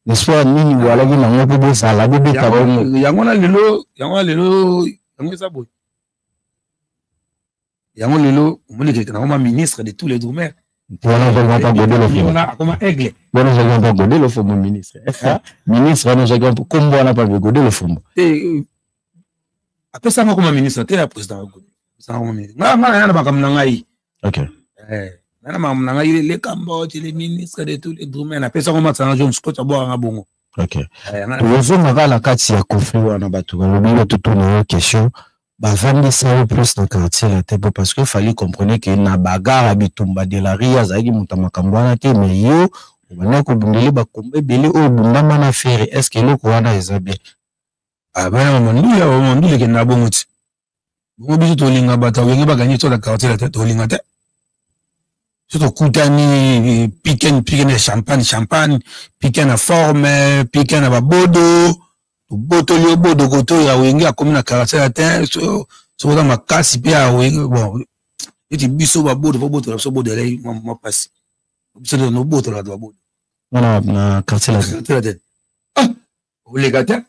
Espoir nini bozalaki nango mpo bozala bobeta bongo? Yango na lelo, yango na lelo, yango eza boye. Yango lelo omoni keke nakoma ministre de tous les drummers. Wana ozalaki mpa Godelo Fombo. Akoma aigle. Wana ozalaki mpa Godelo Fombo ministre. Ministre wana ozalaki kombo wana pa Godelo Fombo. Te, apesanga koma ministre te ya président. Nga nga na makambo na ngai. Ok. Na makambo na ngai, le Cambodge le ministre de tous les drummers, napesanga masanga John Scott abwakanga bongo. Ok. Tozonga kaka na kati ya conflit wana, bato balobi bato tuna yo question. Bavandisa yo plus na quartier latin po parce que Fally comprenait que na bagarre ya bitumba de la rue azalaki moto ya makambo wana te, mais yo obandaki kobundele ba combat ebele oyo obundama na Ferre, est ce que eloko wana eza bien? Ah bana mandula mandula ekenda bongo ti bongo biso tolinga bato ya wenge baganye to na quartier latin tolinga te. So tokutani piken piken ya champagne champagne piken na forme piken na babodo tobotoli yo bodo koto ya wenge akomi na quartier latin. So soki oza makasi mpe ya wenge, bon, neti biso babodo po botola biso bodo elai mwa mpasi, biso nde nobotola bato babodo wana na quartier latin. Ah, oleka te.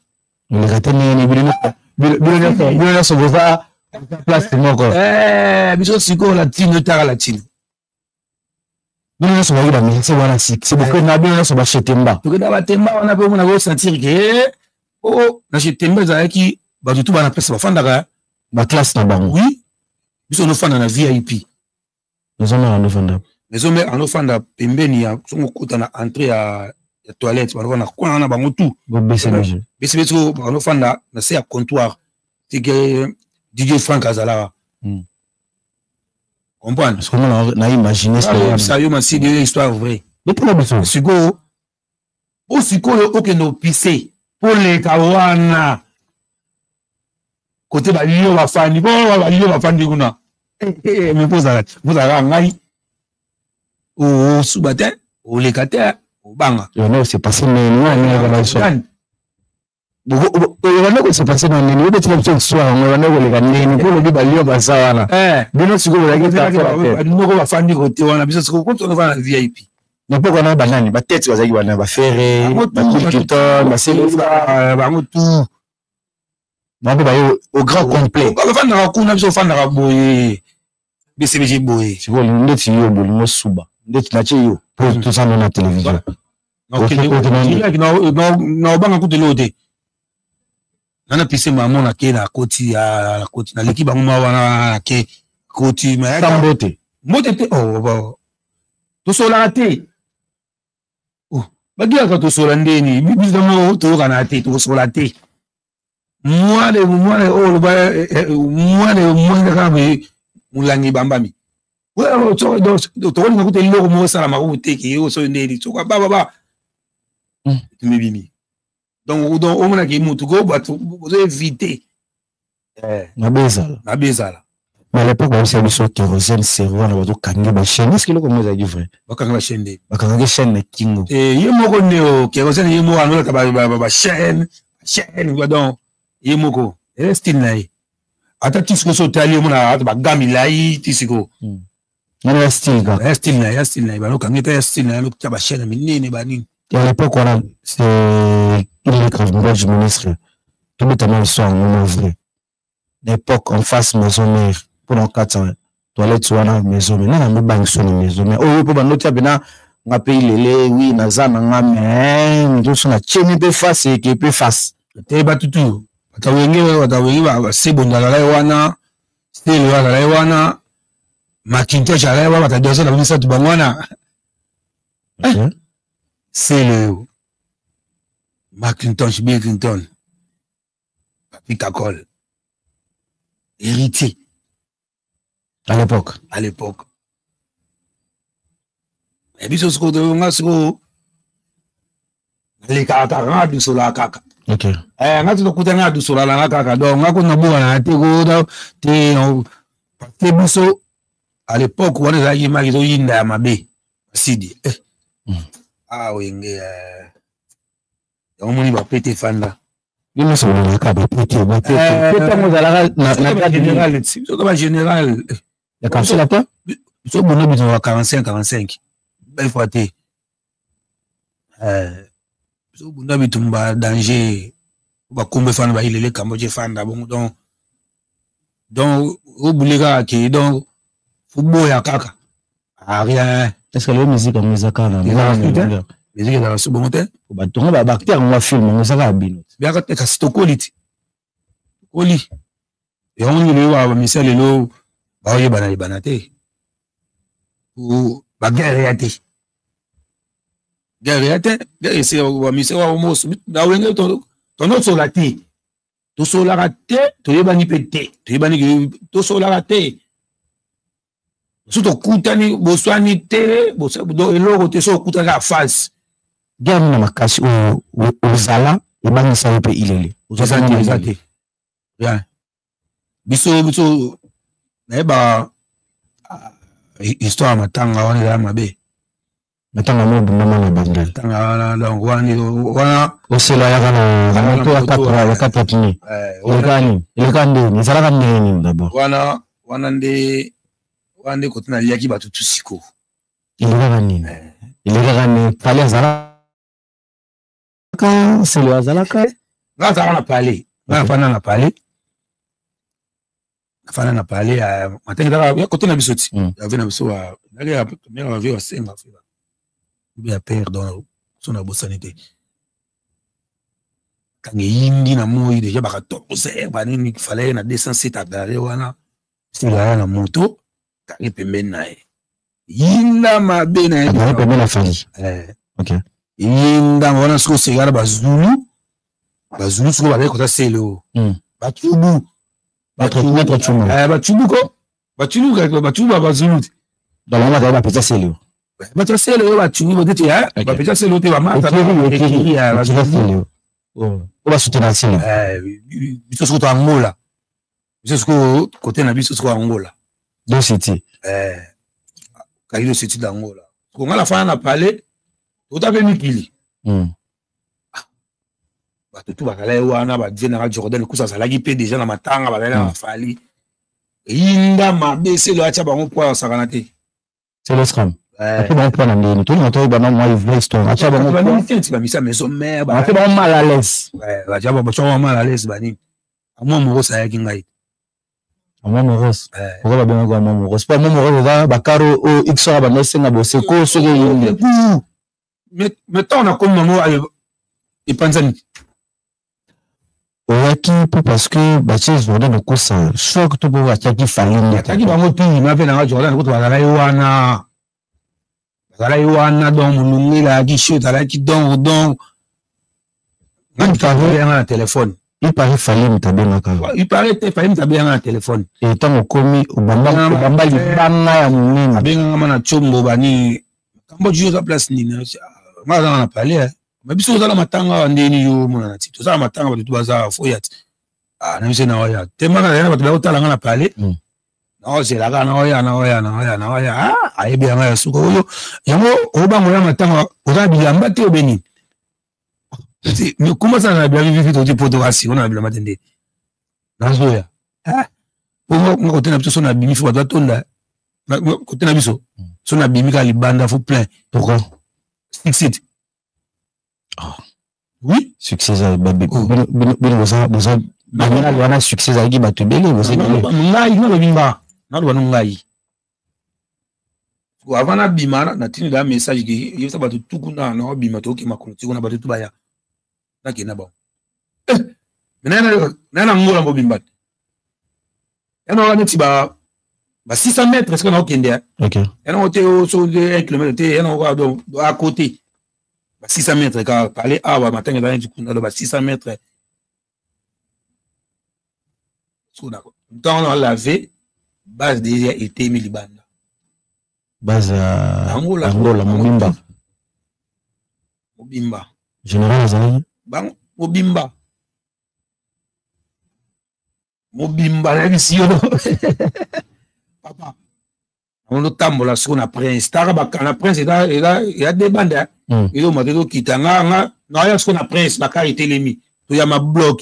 Oleka te ndenge nini? Bino nyonso boza place moko. Eh, biso sikoyo latino etaka latino. Bino nyonso bayaki bamusicien wana succès bokenda bino nyonso bashetemba. Tokenda batemba wana mpe omona kosentir ke o na shetemba ezalaki bato tu bana place bafandaka. Baklasse na bango. Oui, biso nofanda na VIP. Maison mère anofanda. Maison mère anofanda pembeni ya songo okota na entrée ya toilette, banofanda kuna na bango tout. BCBG. BCBG banofanda na se ya comptoir tike DJ Frank azalaka. Comprendre? Parce que moi na imaginer ça yo masidi histoire vraie. Depuis la biso. Sikoyo o sikoyo okende opise mpo leka wana kote balio bafandi bo balio bafandi kuna me mpozala kaka ngai osuba te oleka te obanga. Non, c'est passé mais non. Ebanda kose passe na nini? Obetina biso histoire yango ebanda koleka nini mpo olobi balio baza wana, bino sikoyo bozalaki moko bafandi kote wana, biso sikoyo kote wana na VIP. Na mpo wana banani batete bazalaki wana? Bafere, bakilkiton, baselesa. Bango tout. Bango baye au grand complet. Bafandaka kuna, biso ofandaka boye BCBG boye. Sikoyo ndeti yo bolingo suba ndeti natie yo po tosala na télévision. Na obanga kutu eloko te, nana pise mamo nake na koti na koti naleki bango ma wana nake koti. Mbote. Mbote te, tosolaka te, bagilaka tosola ndeni biso moko toyokana te, tokosola te. Mwane mwane oyo oloba mwane mwane kaka boye molangi bambami tokolinga kuta eloko moko esalama kuku te ke oyo ndeni soka bababa tumebimi. Donc omonaki mutu ko bato bozo éviter. Mabe ezala. Mabe ezala. Mais à l'époque bayebisa biso kérosène seri wana bazokangi bachaîne, est ce que eloko moko ezalaki vrai? Bakanga bachaîne nde. Bakangaki chaîne na Kingo. Ye moko nde o kérosène ye moko anolaka bachaîne chaîne, donc ye moko eza style na ye. Ata ti sikoyo so otali omona ata baga milai ti sikoyo. Wana ya style kaka. Ya style na ye, ya style na ye, banokangi ata ya style na ye anotia bachaîne minene banini. Et à l'époque wana c'est il ministre tobetama histoire yango na vrai. L'époque en face maison mère mpona okatisa toilette wana maison mère nana mibangi na maison mère oyo mpo bandotia mpena nga mpe ilele wi naza na nga me nzoso na tiemi mpe face eke mpe face. Te batutu batawenge batawenge basebonda azalaki wana, stelo azalaki wana, Macintosh azalaki wana, batadoso na misato bango wana. Selo, Macintosh, Bill Clinton, Papi Kakol, héritier. À l'époque. À l'époque. Et puis, ce qu'on a, ce nalekaka kaka nga dusolaka kaka. Nga ti tokuta nga dusola nanga kaka, donc nga kuna buka na te ko te te biso à l'époque wana ezalaki maki ezoyinda ya mabe basidi. Ah wenge yango moni bapete efanda. Bino nyonso bolingaka bapete bapete pe ntango ozalaka na général biso ba général ya kansela te. Biso bono biso ba 45 45 belle fois te biso bunda bitumba danger bakombe fana bayilele kambo fanda bongo donc obule kaka ke donc foboya kaka ah rien. Est-ce que le musique yango eza kaka na musique ezalaka so bongo te? Batonga ba acteur yango film yango eza kaka bino. Biaka te kasi tokoli ti tokoli yango nini lelo bamisia lelo baoyebana yebana te baguerre ya te guerre ya te guerre ese bamisia wamoso na wenge tonosola te. Tosololaka te, toyebani mpe te, toyebani, tosololaka te. So tokutani, boswani te, eloko te. So okutani kaka face. Guerre na makasi oyo ozala ebangisa yo mpe ilele? Eza te, eza te, rien. Biso nayeba histoire ya matanga wana ezala mabe. Matanga mo obundama na bandeli. Matanga wana, donc wana osela yaka na moto ya 4 pneus. Eleka nini? Eleka ndeni? Ezalaka ndenge nini d'abord? Wana nde kote naliaki bato tu siko. Elekaka nini? Elekaka nini? Fally azalaka, Selo azalaka? Nga azalaka na palais, nga nafanda na palais, nafanda na palais. Matanga ezalaka ya kote na biso ti ave na biso bave basenga ya père, donc so nabosani te. Kanga eyindi na moi déjà ba 14 heures banini, fallait na 207 agare wana. Silo aya na moto kangi pembeni na ye, yinda mabe na ye. Pembeni na Fally? Ok. Yinda wana sikoyo osengana bazulu, bazulu sikoyo bazali kota Selo, batubu, batubu ko batubu, batubu bazulu te. Bango bazali bapesa Selo. Bato ya Selo oyo batubu botete bapesa Selo te, bamata. Oyo basutena Selo. Biso sikoyo to Angola, biso sikoyo kote na biso sikoyo Angola. Dositi. Kali dositi d'Angola. Sikoyo nga nafanda na palais, tota mpe mikili, bato tu bazalaki wana, badie nanga Jordan kusa azalaki mpe déjà na matanga, bazali na bafali. Eyinda mabe, Selo atya bango mpo asakana te. Selo Scram ate bango mpo na ndeni? Tolinga toyeba na mwa vraie histoire. Atya bango bamisa maison mère. Ate bango mal à l'aise. Batya bango mal à l'aise banini. Amwa Moros ayaki ngai. Amwa Moros? Pourquoi babengaka Amwa Moros? Po Amwa Moros eza bakaro oyo x oyo bando osenga boseko soki eyindi. Mais ntango nakomi bango epanzani. Oyaki mpo parce que batie Jordan okosa choc to mpo batiaki Fally nde? Batiaki bango tu ma mpe nanga Jordan kutu bazalaki wana, bazalaki wana. Donc molungu ezalaki chaud, ezalaki donc nganga na telefone. Il paraît Fally moto abengaka yo. Il paraît te, Fally moto abenganga na telefone. E ntango okomi, obamba libanga ya monene. Abenganga ma na Tiombo bani kambo ju oza place nini? Nga azanga na palais, mais biso ozala matanga awa ndeni yo omonana ti tozala matanga, bato tu baza foya ti na biso na oya te maka na bato bakotala nga na palais, naozelaka naoya naoya naoya naoya. Ayebi yanga ya suka oyo yango obango ya matanga, oza bilamba te obe nini? Mais comment ça na bilamba vivi toti poto kasi ona bilamba te nde nazoya po nga kote na biso so nabimi fo bato batonda. Kote na biso so nabimi kaka libanda fo plein. Pourquoi? Succès. Oh. Oui. Succès bino boza boza banana wana, succès ezalaki bato ebele. Ngai nalobi, nga naloba no ngai avant nabima natindi da message ke yebisa bato tu kuna naobima, tookema makolo ti kuna, bato tu baya, nakenda bango. Naye na Ngola mobimba te, yana wana neti ba 600 mètres sikoyo naokende. Yana ngo te so 1 kilomètre te, yana ngo donc à côté ba 600 mètres kaka pale awa matanga ezala neti kuna, do ba 600 mètres. Ntango na lave base déjà etemi libanda. Base ya Angola. Angola mobimba? Mobimba. Général azalaki? Bango mobimba, mobimba nayebisi yo papa. Yango totambola sikoyo na Prince, taka na Prince eza de bande ezoma te, tokita nga nga naya sikoyo na Prince, bakar etelemi, toyama bloc.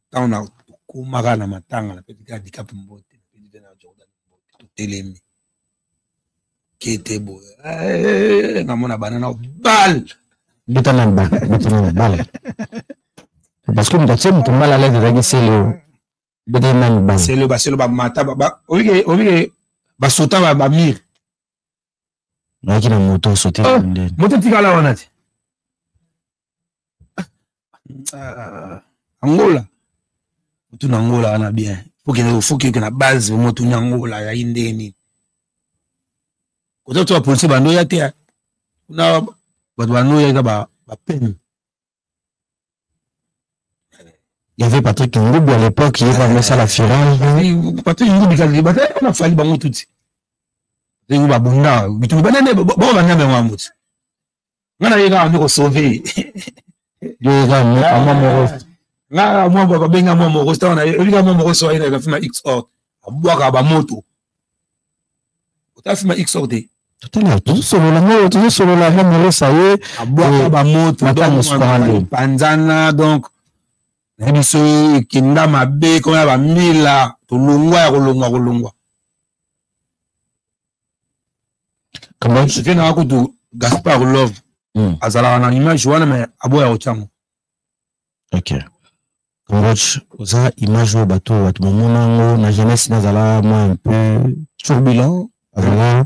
Ntango na tokomaka na matanga, napeti kaka Dikapu mbote, napeti te na Jordan mbote, totelemi kete boye, namona banana bal. Beta na bal, beta na bal, parce que moto atie moto mal à l'aise ezalaki Sele. Beta nani bal? Sele, basele bamata, obike basota bamire. Nayaki na moto osote ndeni? Moto etikala wana te. Angola otuna Angola wana bien, faut kende na base mo otuni Angola ayaki ndenge nini. Kota to bapolisier bandoya te kuna, bato bandoya eza bapene. Il y avait Patrick Ngubi à l'époque, il avait ça la firage. Patrick Ngubi, on a fallu bango tout. Ngubi babunda, bitu banane bo banane bango amuti. Nga na yeka ndiko sauver. Yo ga mwa moro. Nga mwa ba benga mwa moro, sta na yeka mwa moro so ina fima XOR. Abwaka ba moto. Ota fima XOR te. Totala, tozosolola ngo, tozosolola mwa moro sa ye. Abwaka ba moto, donc panzana donc na biso ekenda mabe comme ya bamila tolongwa ya kolongwa kolongwa. Soki nanga kutu Gaspard Love azalaka na image wana mais aboya kotiango. Ok. Cambodge, oza image oyo bato bato bamona yango na jeunesse nazala mwa un peu turbulent, azala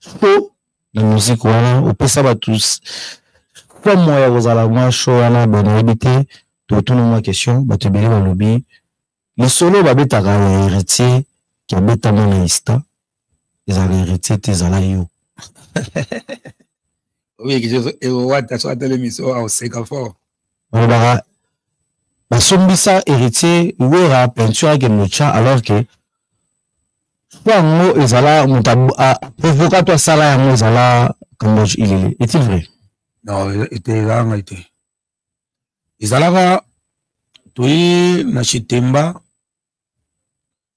chaud na musique wana, opesa bato somo ya kozala mwa chaud wana, bon nayebi te, totuna mwa question, bato ebele balobi lisolo babetaka ya héritier ki abetama na ista, ezala héritier te, ezala yo. Oui, wata so atelemi so aoseka fort. Balobaka basombisa héritier wera peinture akende otya, alors que so yango ezala moto aprovoka to asala yango ezala Cambodge Ilele. Est-il vrai? Non, ete ezala ngai te. Ezalaka toye na Chitemba,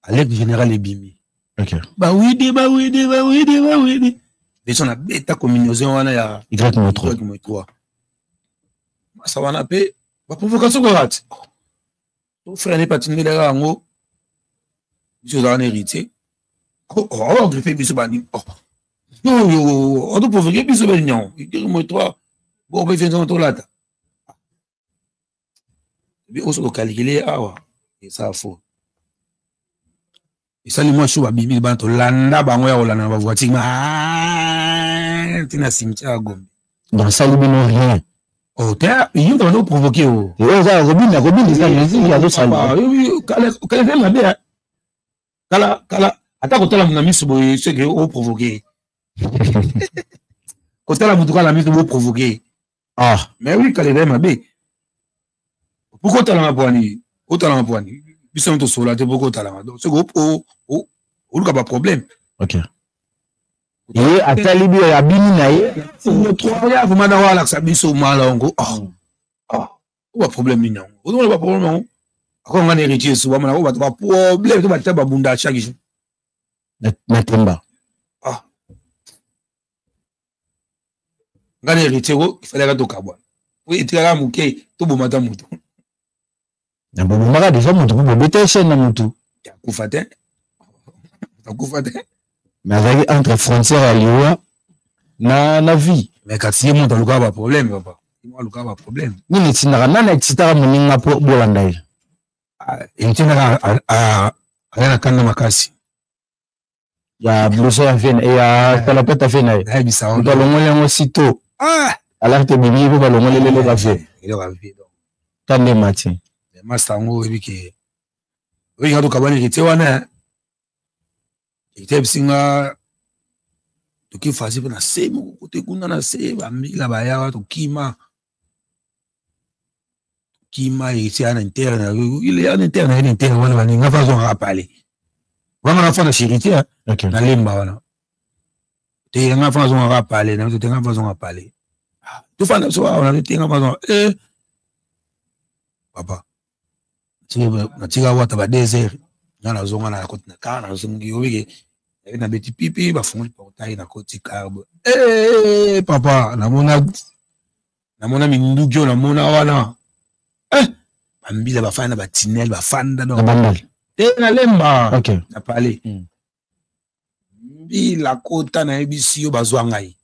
alerte générale ebimi. Ok. Bawidi, bawidi, bawidi, bawidi. Déjà na beta communication wana ya Y3. Y3. Masa wana pe ba provocation ko rate. To frère n'est pas tindelaka yango. Biso za na héritier. Oh, oh, griffe biso bani. Oh. Non, yo, on doit provoquer biso bani non. Y3. Bon, be vient to lata. Bi oso calculer awa. Et ça faux. Esali mwa sho babimi bana tolanda bango ya kolanda na bavoiture ma tina cimetière ya Gombe. Donc sali bino rien. Oh te yo to bando provoquer o. Oyo eza kobina kobina eza musique ya tosala. Kala kala mabe. Kala kala ata kotala na miso boye ce que o provoquer. Kotala mutu kala miso bo provoquer. Ah mais oui kala eza mabe. Pourquoi otala mapwani? Otala mapwani. Biso to sola te boko talanga. Donc c'est o o oluka ba problème. OK. Et atali bi ya bini na ye. Trois ya vraiment na wala sa biso mala ngo. Ah. Ah. O ba problème ni nyango. O ba problème ngo. Ako ngana héritier so ba mana o ba problème to ba ta ba bunda chaque jour. Na temba. Ah. Ngana héritier ko il fallait ka to kabwa. Oui, etikaka muke to bomata mutu. Na bobomaka déjà moto mpo bobeta chaîne na motu. Akufa te. Akufa te. Mais azalaki entre frontière ya liwa na vie. Mais kasi ye moto alukaka ba problème papa. Ye moto alukaka ba problème. Nini etindaka nani excitaka moninga mpo bolanda ye? Etindaka aya na kanda makasi. Ya bloso ya vie ya salopette ya vie na ye. Nayebisa moto alongoli yango sito. Ah! Alerte ebimi mpo balongoli eloko ya vie. Eloko ya vie donc. Kande Mathieu. Master yango oyebi ke oyebi nga tokabani héritier wana héritier bisinga toki fasi mpe na se moko kote kuna na se bambila bayaka tokima tokima héritier ana interne il est en interne ana interne wana baninga fa azongaka pale wana na fanda chez héritier na lemba wana te nga fa azongaka pale na te nga fa azongaka pale tofanda biso wana te nga fa azongaka eh papa natika wata ba 2 heures nga nazonga na koti na car nazongi obike na beti pipi bafungoli portail na koti car eh papa namona namona minduki oyo namona wana eh bambila bafanda ba tunnel bafanda donc te na lemba na palais mbila kota na yebisi yo bazwa ngai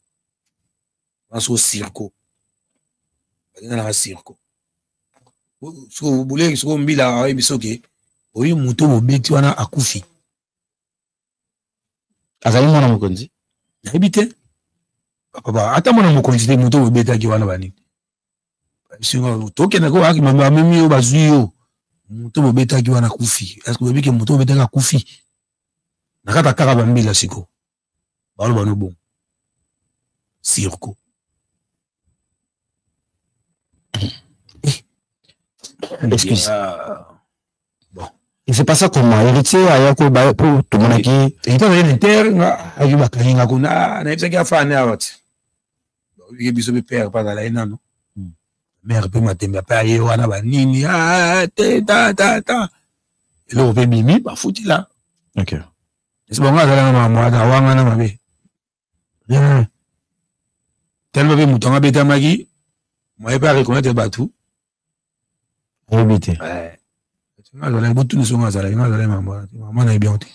baso circo bakenda na circo so boleki soko mbila ayebi soki oyi moto bobeti wana akufi azali mwana mokonzi nayebi te papa ata mwana mokonzi te moto bobetaki wana banini tokende ko aki bamemi yo bazwi yo moto bobetaki wana akufi est-ce que oyebi ke moto bobetaki akufi na kaka kaka bambila siko baloba no bon circo. Excuse. Et c'est pas ça comment héritier aya ko ba po tomonaki. Héritier azali na inter nga ayi bakangi nga kuna nayebisaki afana awa ti oyiki biso mpe père mpe azala ye nano mare mpe matembe mpe aye wana banini te ta ta ta eloko mpe bimi bafuti la. Ok. Esi bango azalaka makambo awangana mabe rien tellement mpe moto yango abetamaki moye mpe areconnaitre bato. Oyebi te. Azalaki botuni songo azalaki nga azalaki makambo wana te, mama nayebi yango te.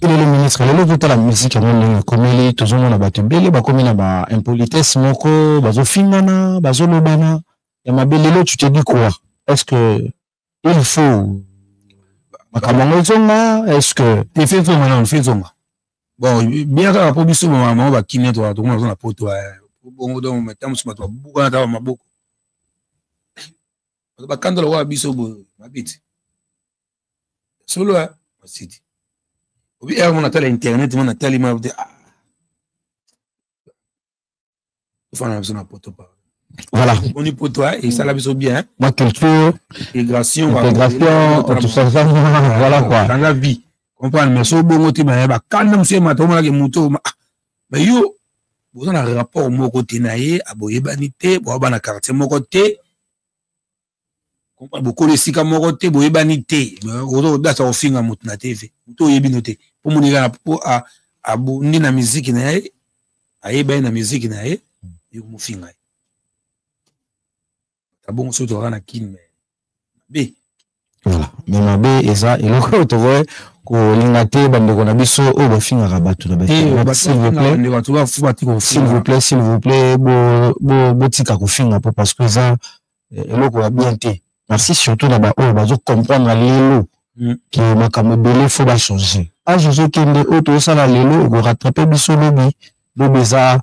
Elelo ministre, lelo totala musique yango ndenge ekomeli. Tozomona bato ebele bakomi na ba impolitesse moko, bazofingana, bazolobana ya mabe. Lelo tu te dis quoi? Est ce que il faut makambo yango ezonga? Est ce que te fe ezonga nano, fe ezonga bon bien kaka mpo biso bamama bakimia tokoma toza na poto bongo. Donc ntango mosusu bato babukana ta bamaboko, bato bakanda lokola biso boye mabiti solo ya masiti obi ere mo natala internet mo natali ma te tofanda na biso na poto pa. Voilà. Oni poto esala biso bien. Ma culture. Intégration. Intégration, tout ça, ça, voilà quoi. Dans la vie. Comprendre, mais so bongo te ba bakanda mosusu emata omonaki moto mais yo boza na rapport moko te na ye, aboyebani te, boa na quartier moko te, bokolo esika moko te, boyebani te, ozodasa kofinga moto na TV, moto oyebi no te, mpo moninga po abundi na miziki na ye, ayeba ye na miziki na ye, yokomofinga ye abongo. Soki tozalaka na kine me mabe. Voilà, mais mabe eza eloko oyo tokoki kolinga te. Bandeko na biso oyo bafingaka bato na, s'il vous plaît, s'il vous plaît, s'il vous plaît, botika kofinga po parce que eza eloko ya bien te. Merci surtout na baoyo bazocomprendre lelo ke makambo ebele faut bachanger. Age ezokende, oyo tozosala lelo ekorattrape biso lobi. Lobi eza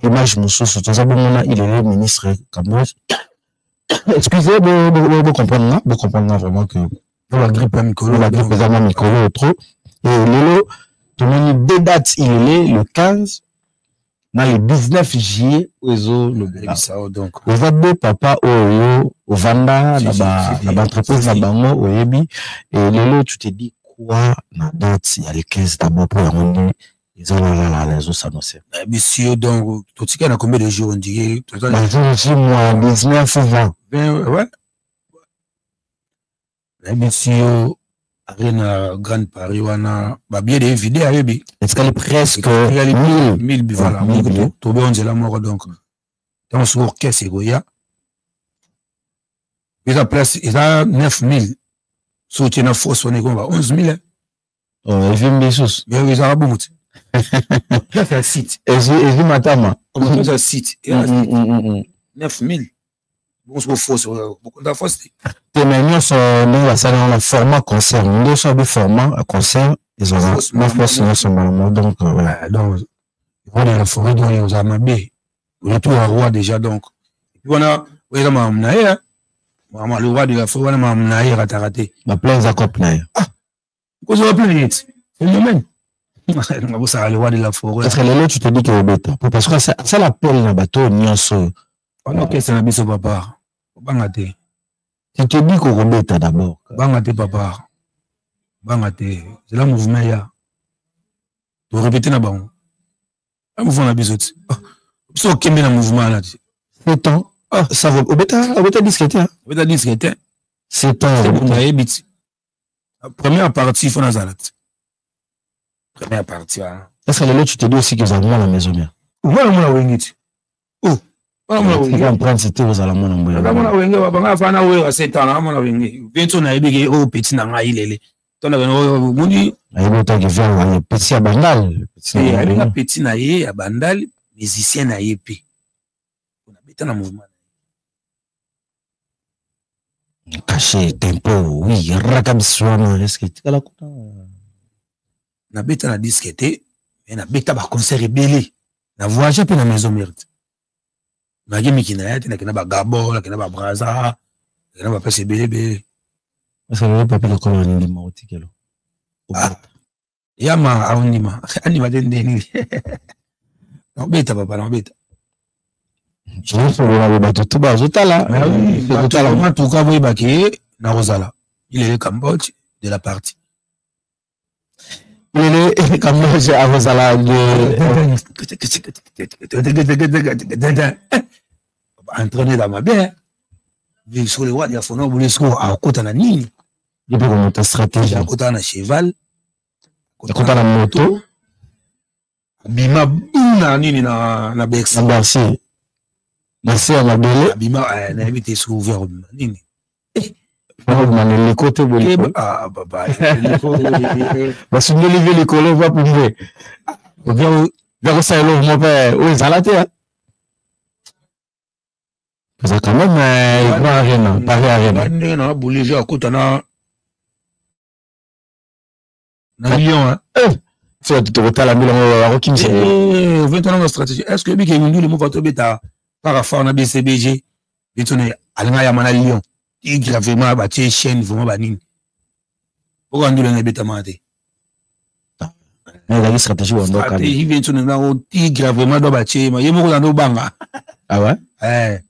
image mosusu. Toza bomona ilele ministre Cambodge. Excusez, bocomprendre nga, bocomprendre nga vraiment que bagrippe ya mikolo. Bagrippe eza mwa mikolo trop. Et lelo tomoni deux dates, ilele le 15 na le 19 juillet oyo ezolobela. Eza deux papa oyo ovanda na baentreprise na bango, oyebi. Et lelo tu te dis quoi na date ya le 15 d'abord, mpo yango nde ezolalala, ezosannonce? Monsieur, donc totika na combien de jours? On dirait bajour j mois 19, 20. 20, ouais. Nayebisi yo, Arena Grande Paris wana babillet de vide, ayebi. Etikali presque 1000. Voilà, tobe nzela moko. Donc ntango soki orchestre ekoya, eza place eza 9000, soki otie na force wana ekoma ba 11000. Evimbi lisusu. Ezalaka bongo te, place ya site. Ezwi matama. Place ya site 9000, bongo soki force bokonza force te. Te, mais nyonso ndenge basali yango na format concert, nde so abi format concert ezala na force nyonso mbala moko, donc. Donc roi de la forêt, donc ozala mabe, retour ya roi déjà. Donc wana oyo eza makambo na ye, makambo le roi de la forêt wana, makambo na ye erataka te. Baplan eza cope na ye. Kozala plein neti phénomène bosala le roi de la forêt. Parce que lelo tu te dis que obeta, parce que asala appel na bato nyonso oyo. Wana orchestre na biso, papa, obanga te. Tu te dis kokobeta d'abord? Banga te, papa, banga te. Zela mouvement ya torépété na bango, mouvement na biso ti biso okembe na mouvement wana ti. 7 ans, ah, ça va. Obeta, obeta disque te? Obeta disque te. 7 ans. Nayebi ti première partie fo nazala ti première partie wana. Est-ce que lelo tu te dis aussi que ozala mwana maison mère? Mwana, mwana Wenge ti, oh, mwana, mwana Wenge. Empreinte te, ozala mwana mboya. Mwana Wenge, banga afana wera 7 ans na mwana Wenge bientôt. Nayebi ke oyo petit na ngai lele moni. Nayebi otanke vian petit ya Bandal. Ayebi nga petit na ye ya Bandal, musicien na ye mpe nabeta na mouvement. Caché tempo, oui, raka biso wana, est ce que etikala kuna? Nabeta na disque te, mais nabeta baconcert ebele, na voyage mpe na maison mère te. Naki miki na ye te, nakenda bagabon, nakenda babraza, nakenda bapese ebele ebele. Est ce que lelo papi lokola ndima otikelo? Yama aondima, andima te ndeni naobeta, papa, naobeta. Tozosolola, bato tu bazotala. Tuka boyebaki nakozala ilele Cambodge. de la partie. Lele Kambaje akozala de entraîné dans ma bien. Siko le wadi afona obuli siko akota na nini? Ye mpe komota stratégie. Akota na cheval. Akota na moto. Abima na nini na Bercy. Na Bercy. Na se ya mabele. Abima nayebi te soki ouvert obima nini. Bakobima na eleko te boye. Ah papa. Basundoli ve likolo va pumbe. Via kosala eloko moko mpe oyo ezala te. Eza quand même grand arena, Paris Arena. Ndenge na boule je akota na Lyon hein. Soki tokotala mbila ngo akokimisa. Eh, 20 ans na stratégie. Est-ce que bike ndule moko tobeta par fort na BCBG? Bitone alinga ya mana Lyon. Tigre vraiment ba tie chaîne vraiment ba nini. Pourquoi ndule na beta mate? Mais ezalaki stratégie wa ndoka. Stratégie Vincent na o tigre vraiment do ba tie ma ye moko na banga. Ah ouais? Eh.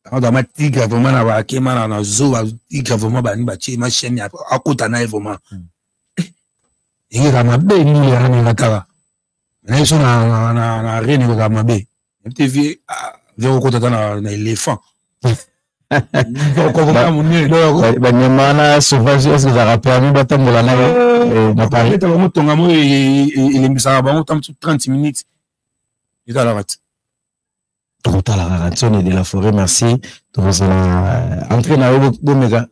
Tango da ma tigre vraiment na ba kema na na zo ba tigre vraiment ba ni ba tie ma chaîne akota na ye vraiment. Ekeka mabe ndule ya na kaka. Na biso na na na arène ekeka mabe. Te vie vie okota ta na éléphant. Banyama wana sauvage est-ce que ezalaka permis batambola na na Paris? Beta bango tonga mo elembisaka bango ta mosusu 30 minutes ezalaka ti. Tokotala kaka Nsone de la forêt, merci. Tokozala entrée na yo bomeka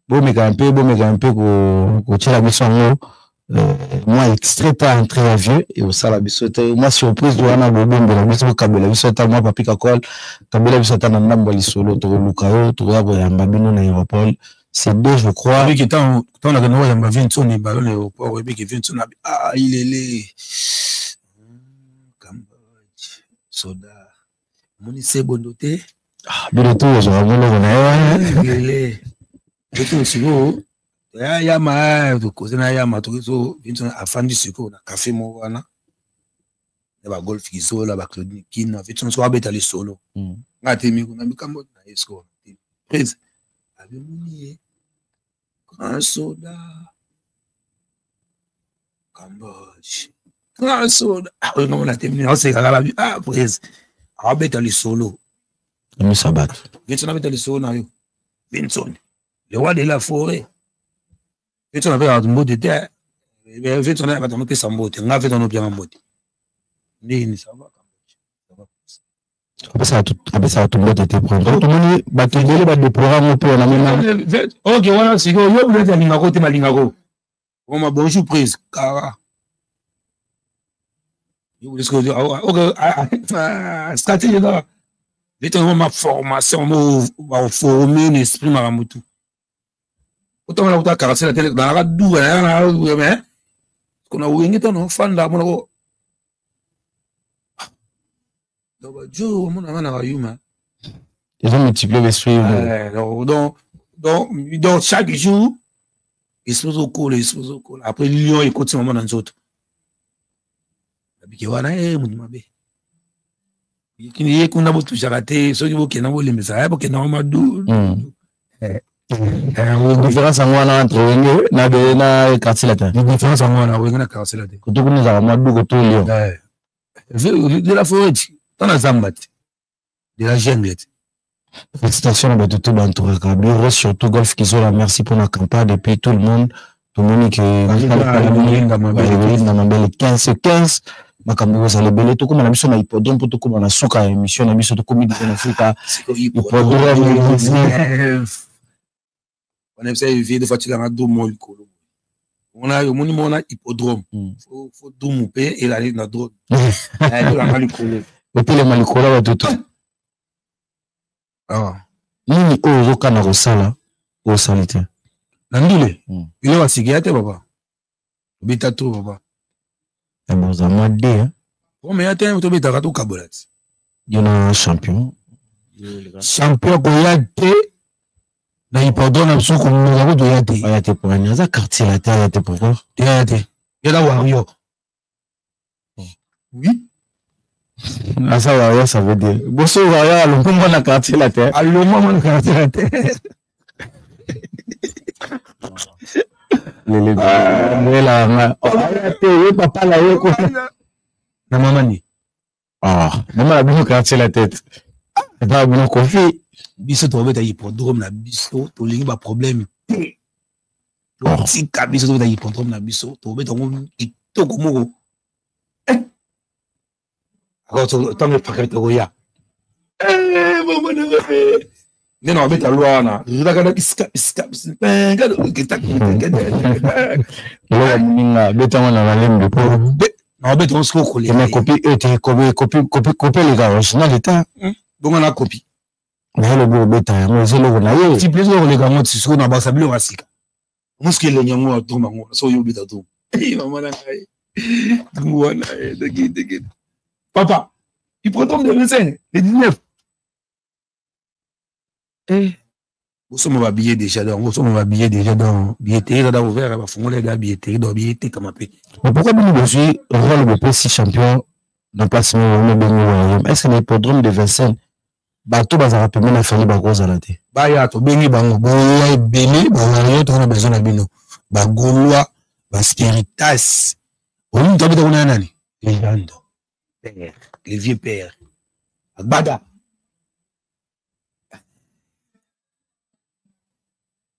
bomeka mpe bomeka mpe kotiela biso yango mwa extrait ta entrée ya vieux ekosala biso te mwa surprise wana bobombela biso bokabela biso ata mwa papi kakol kabela biso ata na ndambo ya lisolo tokoluka yo tokoya koyamba bino na aéroport c'est deux je crois. Ebiki ntango nakende koyamba Vincent balo na aéroport ebiki Vincent abi ah ilele Cambodge soda moni sebondo te bino to ozwaka moloko na ye wana ilele eto sikoyo ya yama tokoze na yama tokezo Vincent afandi sikoyo na café moko wana na ba golf kizola ba Claudine Kina Vincent so abeta lisolo nga te mi kuna mikambo na ye sikoyo prise abimoni ye grand soda Cambodge grand soda oyo nga mona te mi oseka kala bi ah prise abeta lisolo misa bato Vincent abeta lisolo na yo Vincent le roi de la forêt Vincent abeta mbote te Vincent abeta mopesa mbote nga Vincent opianga mbote ndini ça va apesaka bato mbote te prendre tomoni bato ebele badeplora yango mpe na mona ok wana sikoyo yo bilete alingako te malingako oma bonjour prise kara ok stratégie eza vite ma formation mo baforme na esprit makambo tu otamona kuta karasela te nalaka duka nayaka mais kona wenge tano fanda monako donc bajo omonanga na bayuma ils ont multiplié l'esprit. Donc chaque jour esprit ozokola esprit ozokola après lion ekoti mama na nzoto babiki wana e moto mabe ye kuna botushaka te soki bokenda bolembisaka bokenda ngo madu. Différence yango wana entre wenge na na quartier latin. Différence yango wana wenge na quartier latin. Koto kuna ezalaka mwa duko to lion. De la forêt to na zamba te de la jungle te. Félicitations à bato to bantouraka bureau surtout Golf Kizola, merci pour la campagne depuis tout le monde tomoni ke na mabele 15 15 makambo ekozala ebele tokóma na biso na hippodrome mpo tokóma na suka ya émission na biso tokómi deja na suka hippodrome. Wana bisa evide fatilanga dumo likolo wana omoni mona hippodrome fo dumu mpe elali na drone elanga likolo otelema likolo ya bato to nini oyo ozokana kosala osali te na ndule eloko asikia te papa obeta to papa boza mwa de ome ya te tobetaka tokabola ti yo na champion champion koya te na hippodrome na biso komeka kutu ya te aya te pourani aza quartier la te aya te pourquoi ya te yata wario oui aza wario ça veut dire boso wario alongwa mwana quartier la te alongwa mwana quartier la te. Lele nga te ye papa na ye kuna na mama ni. Ah, mama na bino quartier la tête. Papa bino Kofi. Biso tobeta hippodrome na biso, tolingi ba problème te. Totika biso tobeta hippodrome na biso, tobeta yango kitoko moko. Eh! Ntango efakali tokoya. Eh, mama na ngai. Nde na babeta lwa wana ezalaka na bisika bisika eloko moninga beta ngo na malembe po na babeta ngo sikoyo koleka kopi ete kopi kopi kopi eleka original eta bongo na kopi na elobi obeta yango eza eloko na ye ti plus koleka yango ti sikoyo na basa biloko ya sika mosuki elengi yango atomba yango so oyo obeta to mama na ngai ntango wana papa hippodrome de 25 le 19. Eh. Bosomba ba billet déjà, donc bosomba ba billet déjà, donc billetterie eza ouvert, bafungola eza billetterie, donc billet etekama mpe. Mais pourquoi bino bozwi rôle bopesi champion na place moko wana obengi Royaume? Est ce que na hippodrome de Vincennes bato bazalaka pembeni na Fally bakozala te? Baya, tobengi bango, boya ebele, bawario toza na besoin na bino, bagaulois, baspiritas. Oyo moto abeta kuna ya nani? Légende, père, le vieux père agbada.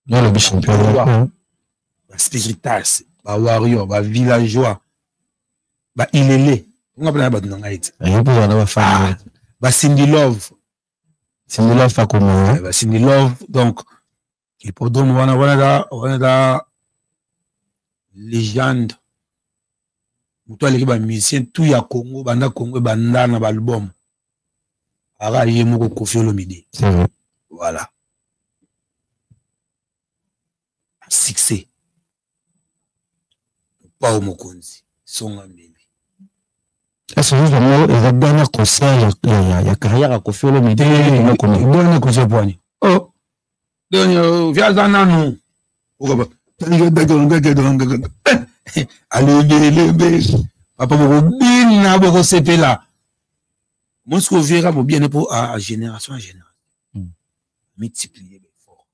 Nalobi champion. Baspiritas, bawarrior, bavillageois, bailele, nga mpena bato na ngai te. Wana bafani. Bacindy Love. Cindy Love akoma. Bacindy Love, donc hippodrome wana wana wana eza légende, moto aleki bamusicien tout ya Congo banda Congo ebanda na baalbum, aka ye moko Koffi Olomide. Voilà, succès Pao Mokonzi songa mbeli. Est-ce que vraiment eza dernier concert ya carrière ya Koffi Olomide? Dernier concert poani? Oh, dernier viaza nanu alembelembe papa, bokobina, bokosepela. Mosi overa bobiene mpo a génération a génération multiplier effort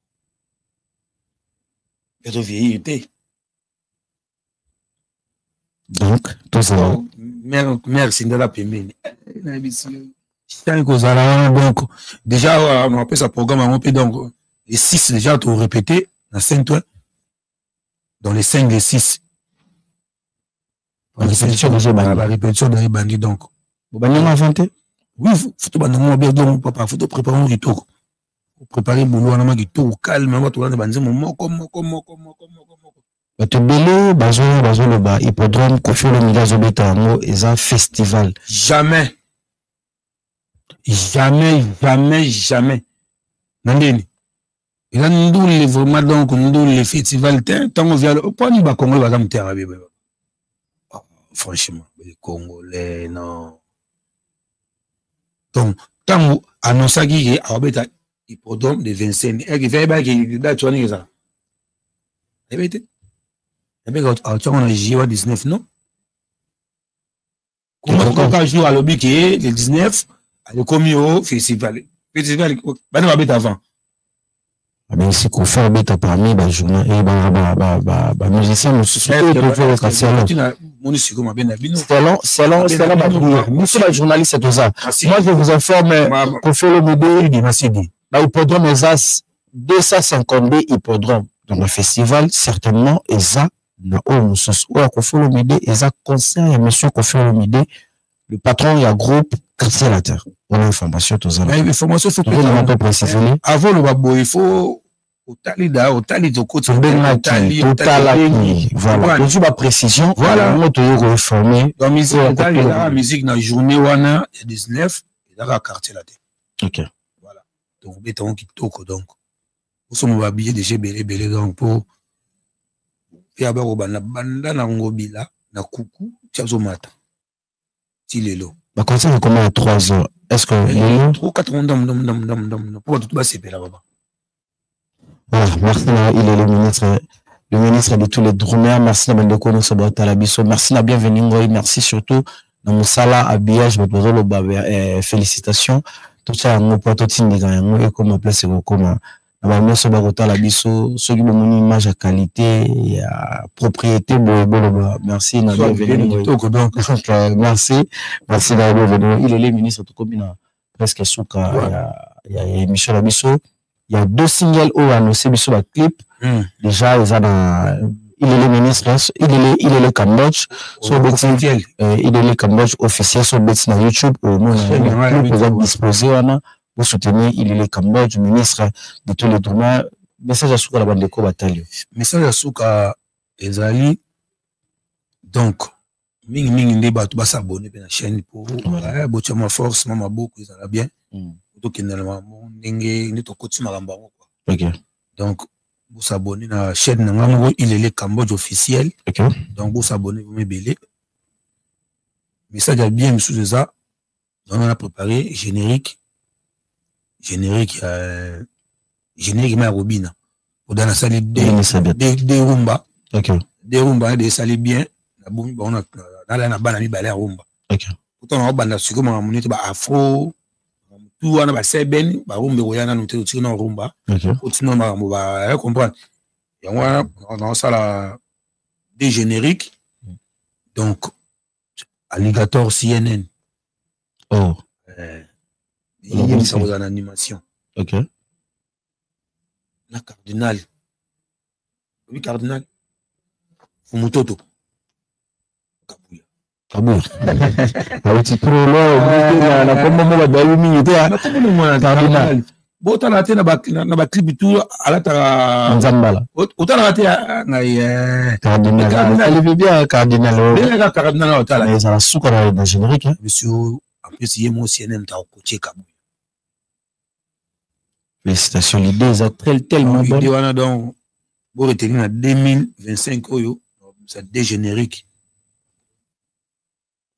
ezo vieillir te. Donc tozala mare sindala pembeni ntangi kozala wana. Donc déjà napesa programme yango mpe, donc les 6 déjà torépété na Saint-Ouen, dans les 5, les 6. Barépétition déjà ebandi. Barépétition déjà ebandi, donc. Bobandi yango avant te? Oui, faut tobanda ngo bien. Donc papa, faut topréparer ngo kitoko, préparer boulot wana ma kitoko, calme yango, tolanda banzembo moko moko moko moko moko moko. Bato ebele bazoya, bazoloba hippodrome Koffi Olomide azobeta yango eza festival. Jamais, jamais, jamais, jamais. Na ndeni eza ndule vraiment, donc ndule festival te. Ntango vialo mponi bacongolais baza motema mabe. Franchement, les Congolais, non. Donc ntango annonçaki ke awabeta hippodrome de Vincennes, eke vayebaki date wana ezala, ayebi te, ayebaki atiango na juillet wa 19, non? Koka jour alobi ke le 19 alekomi o festival, festival bana babeta avant. Abengisi Koffi abeta parmi bajournal bamusicien mosusu oyo tozoyoka selon moni sikoyo mabe na bino. Selon biso bajournaliste toza, moi je vous informe, Koffi Olomide Masidi na hippodrome eza 252 hippodrome, donc le festival certainement eza na oyo mosusu. Oyo ya Koffi Olomide eza concert ya monsieur Koffi Olomide, le patron ya groupe Quartier Latin. Wana information tozala. Information faut mpe préciser. Avant oloba boye, faut otali da otali tokoti. Tobengaki, totalaki, voilà, tozwi baprécision. Voilà. Yango toyei koinforme. Donc musique ezalaka, musique na journée wana ya 19 ezalaka Quartier Latin. Ok. Voilà, donc obeta yango kitoko, donc osomba babillet déjà ebele ebele, donc mpo mpe aba kobanda banda na Ngobila na kuku ti azomata ti lelo. Baconcert ekoma ya 3 heures, est ce que lelo 3 4 ndam ndam ndam ndam ndam mpo bato to basepela baba. Voilà, merci. Il est le ministre de tous les drummers. Merci na bandeko nyonso baotala biso. Merci na bienvenue Ngoi, merci surtout na mosala habillage bato bazoloba, félicitations. Totya yango mpo totindika yango ekoma place ekokoma. Na ba nyonso bakotala biso, soki bomoni image ya qualité ya propriété boye, boloba merci na bienvenue. Donc merci, merci na bienvenue. Il est le ministre. Tokomi na presque suka ya émission na biso. Il y a deux singles oyo annoncé biso, ba clip déjà eza na Il est le ministre, il est le Cambodge. So obeti Il est le Cambodge officiel, so obeti na YouTube, omona clip eza disposé wana. Soutenir Il est le Cambodge, ministre de tous les droits. Message ya suka na bandeko batali. Message ya suka ezali donc mingimingi nde bato bas'abonner mpe na chaîne mpo botia mwa force, mwa maboko, ezala bien. Tokende na makambo ndenge nde tokoti makambo yango quoi. Donc bos'abonner na chaîne na nga moko, Il est le Cambodge officiel. Donc bos'abonner vraiment ebele. Message ya bien misusu eza donc on a préparé générique ma ya kobina oda nasali de rumba, de rumba de esali bien. Nabomi bango, nalaya na bana mibale ya rumba. Pourtant naobanda sikoyo makambo neti baafro tu wana, basebeni barumba ekoya nanu te. Totiki na rumba, otina makambo ba comprendre yango wana. Naosala de générique, donc Alligator CNN. Oh. Yebisa kozala na animation. Na cardinal, obi cardinal Fumutoto Kabuya. Kabuya awuti trop loin na kombo mo bato bayebi mingi te. Cardinal botalaka te na baclip tu alataka. Nzambala. Otalaka te ngai. Cardinal alibi bien, cardinal. Ndenge cardinal otala. Ezala suka na générique. Monsieur, en plus ye mo CNN ta okotie Kabuya. Félicitations, l'idée eza très tellement bonne. Idée wana, donc bo retenir na 2025 oyo ça de générique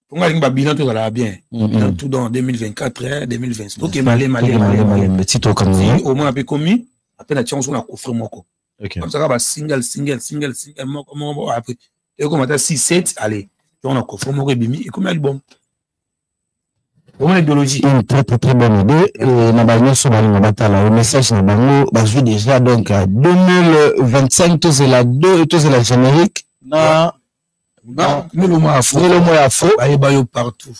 mponga alingi babilan tozalaka bien, bilan tout dans 2024, 2025, toke male male. Malembe ti tokanga. Omona mpe komi ape na tiango so na coffret moko comme ça, kaka basingle, single, single, single moko moko, après ekoma ata 6, 7, allez, tongo na coffret moko ebimi, ekomi album. Vraiment idéologie. Une très très très bonne idée. Na banyonso balinga batala o message na bango bazwi déjà. Donc 2025 tozela deux, tozela générique na melo mo afro. Melo mo ya afro. Bayeba yo partout,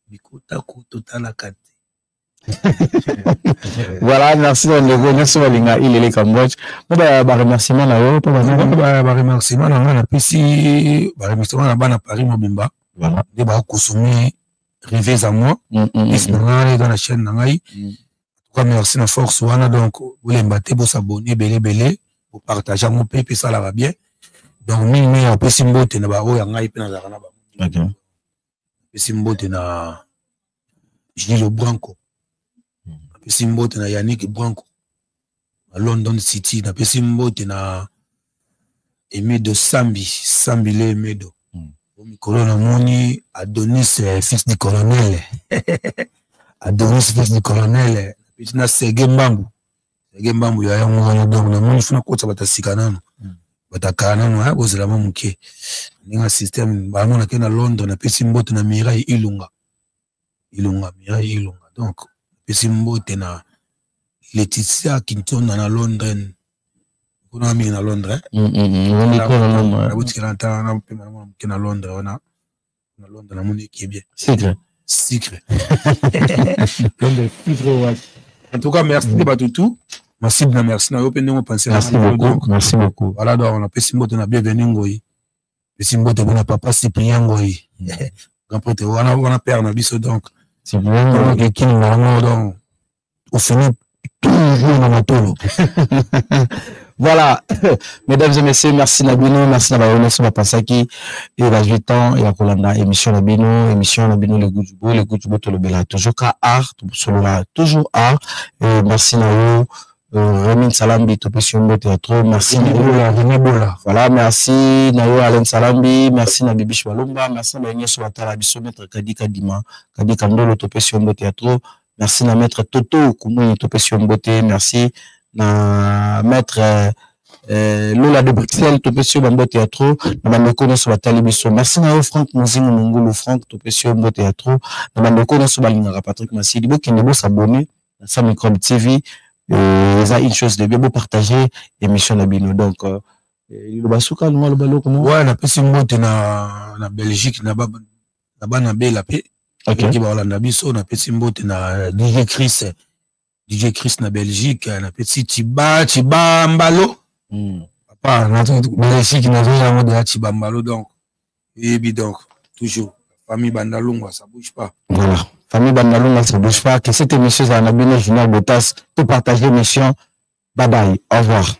bikotako totalaka te. Voilà, merci na ndeko nyonso balinga Il est le Cambodge. Mo baremerciement na yo mpo. Baremerciement na ngai, napesi baremerciement na bana Paris mobimba nde bakonsommer Rêves à moi, esi na ngai eza na chaîne na ngai. En tout cas merci na force wana. Donc bolemba te, bos'abonner ebele ebele, bopartage yango mpe esalaka bien. Donc mingi apesi mbote na baoyo ya ngai mpe nazalaka na bango. Apesi mbote na Gilles Branco, napesi mbote na Yannick Branco na London City, napesi mbote na Emedo Sambi Sambi le Emedo. Mikolo namoni Adonis, fils du colonel, Adonis, fils du colonel, napesi na Sege Mbambu, Sege Mbambu ya yango wana. Donc namoni funa kotisa bato ya sika nano, bato ya kala nano bozela mwa moke ndenge système bango. Nake na Londres, napesi mbote na Mirai Ilunga, Ilunga, Mirai Ilunga. Donc napesi mbote na Laetitia Kintona na Londres, kuna mingi na Londres. Nabotikela nta napema na moke na Londres wana. Na Londres namoni eke bien. Sucre. Sucre, Londres sucre wapi. En tout cas merci nde bato tout, merci na merci na yo mpe ndenge opense. Merci beaucoup, merci beaucoup. Voilà, donc napesi mbote na Bienvenu Ngoi, napesi mbote mpona papa Cyprien Ngoi, grand prêtre wana, wana père na biso. Donc ekini nango, donc ofini toujours na matolo. Voilà, mesdames et messieurs, merci na bino, merci na bayo nyonso bapasaki e bazwi temps ya kolanda émission na bino, émission na bino Le Goût du Beau. Le Goût du Beau, tolobela toujours ka art, tosolola toujours art. Et merci na yo Rémi Salambi, topesi yo mbote ya trop. Merci na yo René Bola. Voilà, merci na yo Alain Salambi, merci na Bibish Balumba, merci na bayo nyonso batala biso, maître Kadi Kadima, Kadi Kandolo, topesi yo mbote ya trop. Merci na maître Toto Kumuni, topesi yo mbote, merci na maître Lola de Bruxelles, topesi yo bambote ya trop. Na bandeko nyonso batali biso, merci na yo Frank Mozingo Mongulu, Frank, topesi yo mbote ya trop. Na bandeko nyonso balingaka Patrick Masidi, bokende bos'abonner na Sa Microbe TV. Eza une chose de bien, bopartage émission na bino. Donc liloba suka, alinga aloba eloko moko? Ouais, napesi mbote na Belgique, na bana bela mpe oki baolanda biso. Napesi mbote na DJ Chris, DJ Chris na Belgique. Napesi Chiba Chibambalo, papa Belgique, nazoya yango deya Chibambalo. Donc oyebi, donc toujours famille Bandalungwa, ça bouge pas. Voilà, famille Bandalungwa, ça bouge pas. Que cette émission ezala na bino, Junior Botas. To partager émission. Bye bye, au revoir.